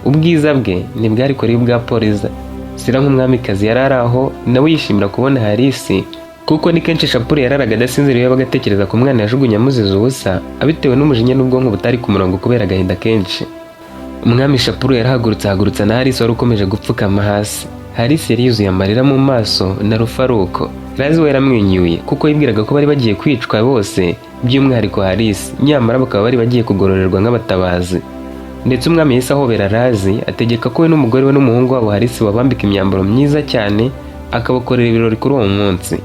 Ubwiza bwe ntibwari kure y'ubwa Poliza. Sira nk'umwamikazi yari ari aho, nawe yishimira kubona Harisi, kuko ni kenshi Shapuru yararaga adasinziriye, yabaga atekereza ku mwana yajugunye amuziza ubusa, abitewe n'umujinya n'ubwonko butari ku murongo kubera agahinda kenshi. Umwami Shapuru yarahagurutse, ahagurutsa na Harisi wari ukomeje gupfukama hasi. Harisi yari yuzuye amarira mu maso, na Rufaruko. Razi we yaramwenyuye kuko yibwiraga ko bari bagiye kwicwa bose, by'umwihariko Harisi, nyamara bakaba bari bagiye kugororerwa nk'abatabazi. Ndetse umwami yahise ahobera Razi, ategeka ko we n'umugore we n'umuhungu wabo Harisi babambika imyambaro myiza cyane, akabakorera ibirori kuri uwo munsi.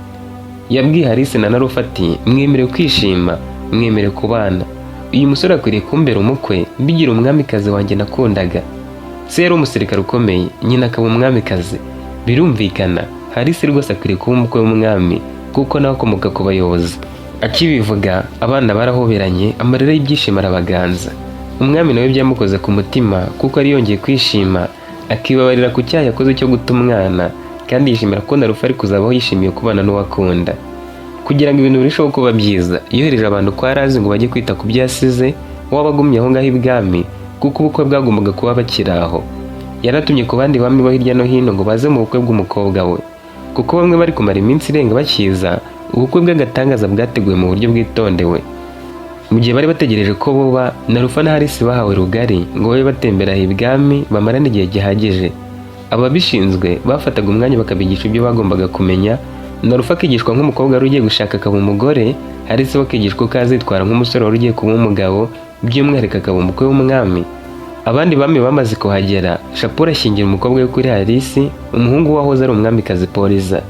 Yabwiye Harisi na Narufa ati: "Mwemerewe kwishima, mwemerewe kubana. Uyu musore akwiriye kumbera umukwe, mbigira umwamikazi wanjye nakundaga. Se yari umusirikare ukomeye, nyina akaba umwamikazi. Birumvikana, Harisi rwose akwiriye kuba umukwe w'umwami, kuko nawe akomoka ku bayobozi." Akibivuga, abana barahoberanye, amarira y'ibyishimo arabaganza. Umwami nawe byamukoze ku mutima, kuko yari yongeye kwishima, akibabarira ku cyaha yakoze cyo guta umwana, kandi yishimira ko Narufa ari kuzabaho yishimiye kubana n'uwo akunda. Kugira ngo ibintu birusheho kuba byiza, yohereje abantu kwa Razi ngo bajye kwita ku byo yasize, waba agumye aho ngaho ibwami, kuko ubukwe bwagombaga kuba bakiri aho. Yaratumye ku bandi bami bo hirya no hino ngo baze mu bukwe bw'umukobwa we, kuko bamwe bari kumara iminsi irenga bakiza. Ubukwe bw'agatangaza bwateguwe mu buryo bwitondewe. Mu gihe bari bategereje ko buba, Narufa na Harisi bahawe rugari ngo babe batembera aho ibwami, bamarane igihe gihagije. Ababishinzwe bafataga umwanya bakabigisha ibyo bagombaga kumenya. Narufa akigishwa nk'umukobwa wari ugiye gushaka akaba umugore, Harisi we akigishwa uko azitwara nk'umusore wari ugiye kuba umugabo, by'umwihariko akaba umukwe w'umwami. Abandi bami bamaze kuhagera, Shapuru ashyingira umukobwa we kuri Harisi, umuhungu wahoze ari umwamikazi Poliza.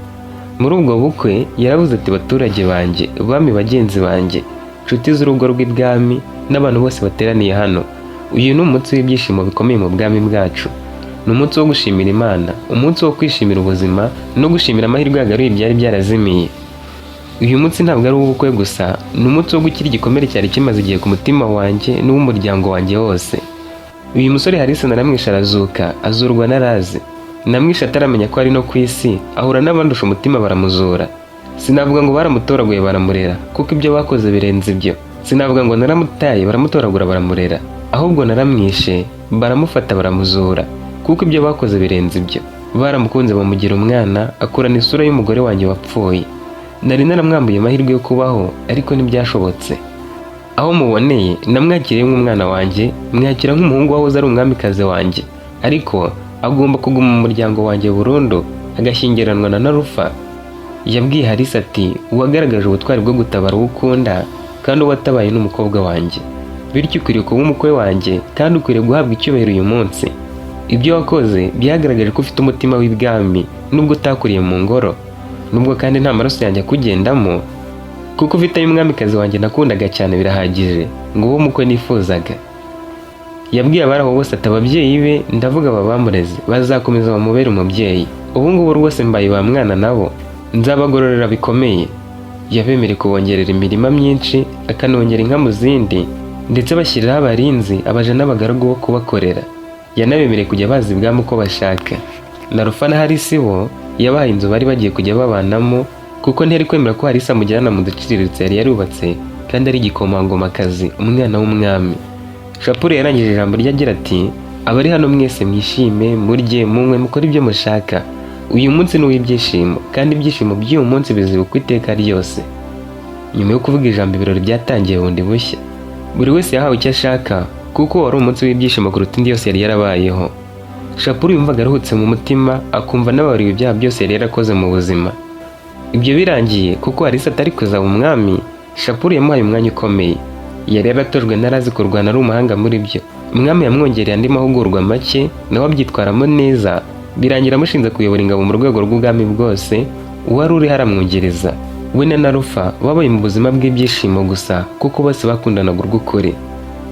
Muri ubwo bukwe yaravuze ati: "Baturage banjye, bami bagenzi banjye, nshuti z'urugo rw'ibwami n'abantu bose bateraniye hano, uyu ni umunsi w'ibyishimo bikomeye mu bwami bwacu. Ni umunsi wo gushimira Imana, umunsi wo kwishimira ubuzima no gushimira amahirwe yagaruye ibyari byarazimiye. Uyu munsi ntabwo ari uw'ubukwe gusa, ni umunsi wo gukira igikomere cyari kimaze igihe ku mutima wanjye n'uw'umuryango wanjye wose. Uyu musore Harisi naramwishe arazuka, azurwa na Razi. Namwishe ataramenya ko ari no ku isi, ahura n'abandusha umutima baramuzura. Sinavuga ngo baramutoraguye baramurera, kuko ibyo bakoze birenze ibyo. Sinavuga ngo naramutaye baramutoragura baramurera, ahubwo naramwishe baramufata baramuzura, kuko ibyo bakoze birenze ibyo. Baramukunze bamugira umwana, akurana isura y'umugore wanjye wapfuye. Nari naramwambuye amahirwe yo kubaho, ariko ntibyashobotse. Aho muboneye namwakiriye nk'umwana wanjye, mwakira nk'umuhungu wahoze ari umwamikazi wanjye, ariko agomba kuguma mu muryango wanjye burundu, agashyingiranwa na Narufa." Yabwiye Harisi ati: "Wagaragaje ubutwari bwo gutabara uwo ukunda, kandi uwo watabaye ni umukobwa wanjye. Bityo ukwiriye kuba umukwe wanjye kandi ukwiriye guhabwa icyubahiro uyu munsi. Ibyo wakoze byagaragaje ko ufite umutima w'ibwami, nubwo utakuriye mu ngoro, nubwo kandi nta maraso yanjye akugendamo, kuko ufite ay'umwamikazi wanjye nakundaga cyane, birahagije ngo ube umukwe nifuzaga." Yabwiye abari aho bose ati: "Ababyeyi be, ndavuga aba bamureze, bazakomeza bamubere umubyeyi. Ubu ngubu rwose mbaye ba mwana nabo, nzabagororera bikomeye." Yabemereye kubongerera imirima myinshi, akanongera inka mu zindi, ndetse bashyiriraho abarinzi, abaja n'abagaragu bo kubakorera. Yanabemereye kujya baza ibwami uko bashaka. Na Rufa na Harisi bo yabahaye inzu bari bagiye kujya babanamo, kuko ntiyari kwemera ko Harisi amujyana mu duciriritse yari yarubatse kandi ari igikomangomakazi, umwana w'umwami. Shapuru yarangije ijambo rye agira ati: "Abari hano mwese mwishime, murye, munywe, mukore ibyo mushaka. Uyu munsi ni uw'ibyishimo, kandi ibyishimo by'uyu munsi bizibukwa iteka ryose." Nyuma yo kuvuga ijambo, ibirori byatangiye bundi bushya. Buri wese yahawe icyo ashaka, kuko wari umunsi w'ibyishimo kuruta indi yose yari yarabayeho. Shapuru yumvaga aruhutse mu mutima, akumva anababariwe ibyaha byose yari yarakoze mu buzima. Ibyo birangiye, kuko Harisi atari kuzaba umwami, Shapuru yamuhaye umwanya ukomeye. Yari yaratojwe narazi kurwana, ari umuhanga muri byo. Umwami yamwongereye andi mahugurwa make, nawe abyitwaramo neza, birangira amushinze kuyobora ingabo mu rwego rw'ubwami bwose. Uwari uriho aramwongereza. We na Narufa babaye mu buzima bw'ibyishimo gusa, kuko bose bakundanaga urw'ukuri.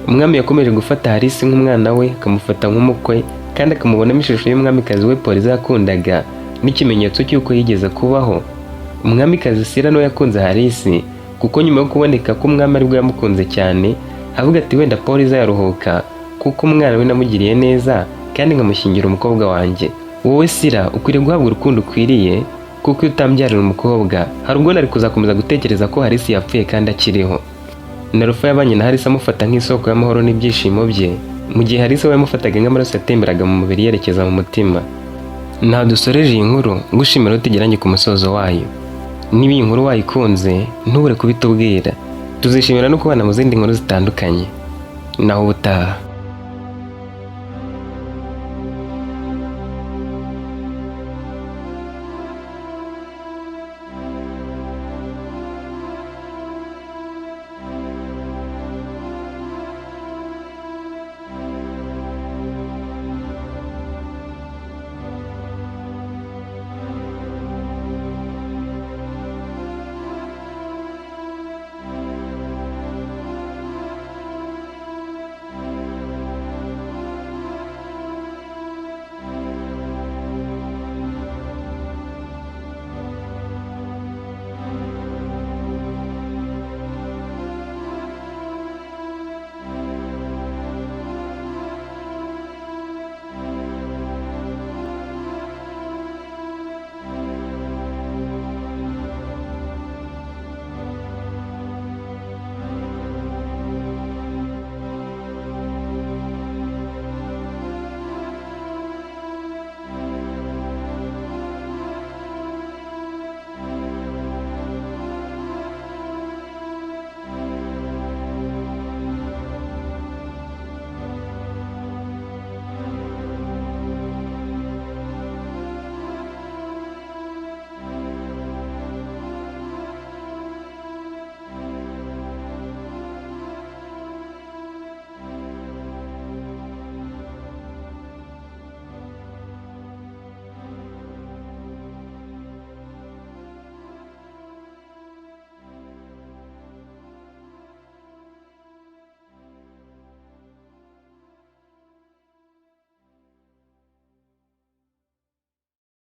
Umwami yakomeje gufata Harisi nk'umwana we, akamufata nk'umukwe, kandi akamubonamo ishusho y'umwamikazi we Poliza yakundaga, n'ikimenyetso cy'uko yigeze kubaho. Umwamikazi Sira nawe yakunze Harisi, kuko nyuma yo kuboneka k'umwami aribwo yamukunze cyane, avuga ati: "Wenda Poliza yaruhuka, kuko umwana we namugiriye neza kandi nkamushyingira umukobwa wanjye. Wowe Sira ukwiriye guhabwa urukundo ukwiriye, kuko iyo utambyarira umukobwa hari ubwo nari kuzakomeza gutekereza ko Harisi yapfuye kandi akiriho." Narufa yabanye na Harisi amufata nk'isoko y'amahoro n'ibyishimo bye, mu gihe Harisi we yamufataga nk'amaraso yatemberaga mu mubiri yerekeza mu mutima. Nta dusoreje iyi nkuru, ngushimira ko tugeranye ku musozo wayo. Niba iyi nkuru wayikunze, ntubure kubitubwira. Tuzishimira no kubana mu zindi nkuru zitandukanye. Naho ubutaha.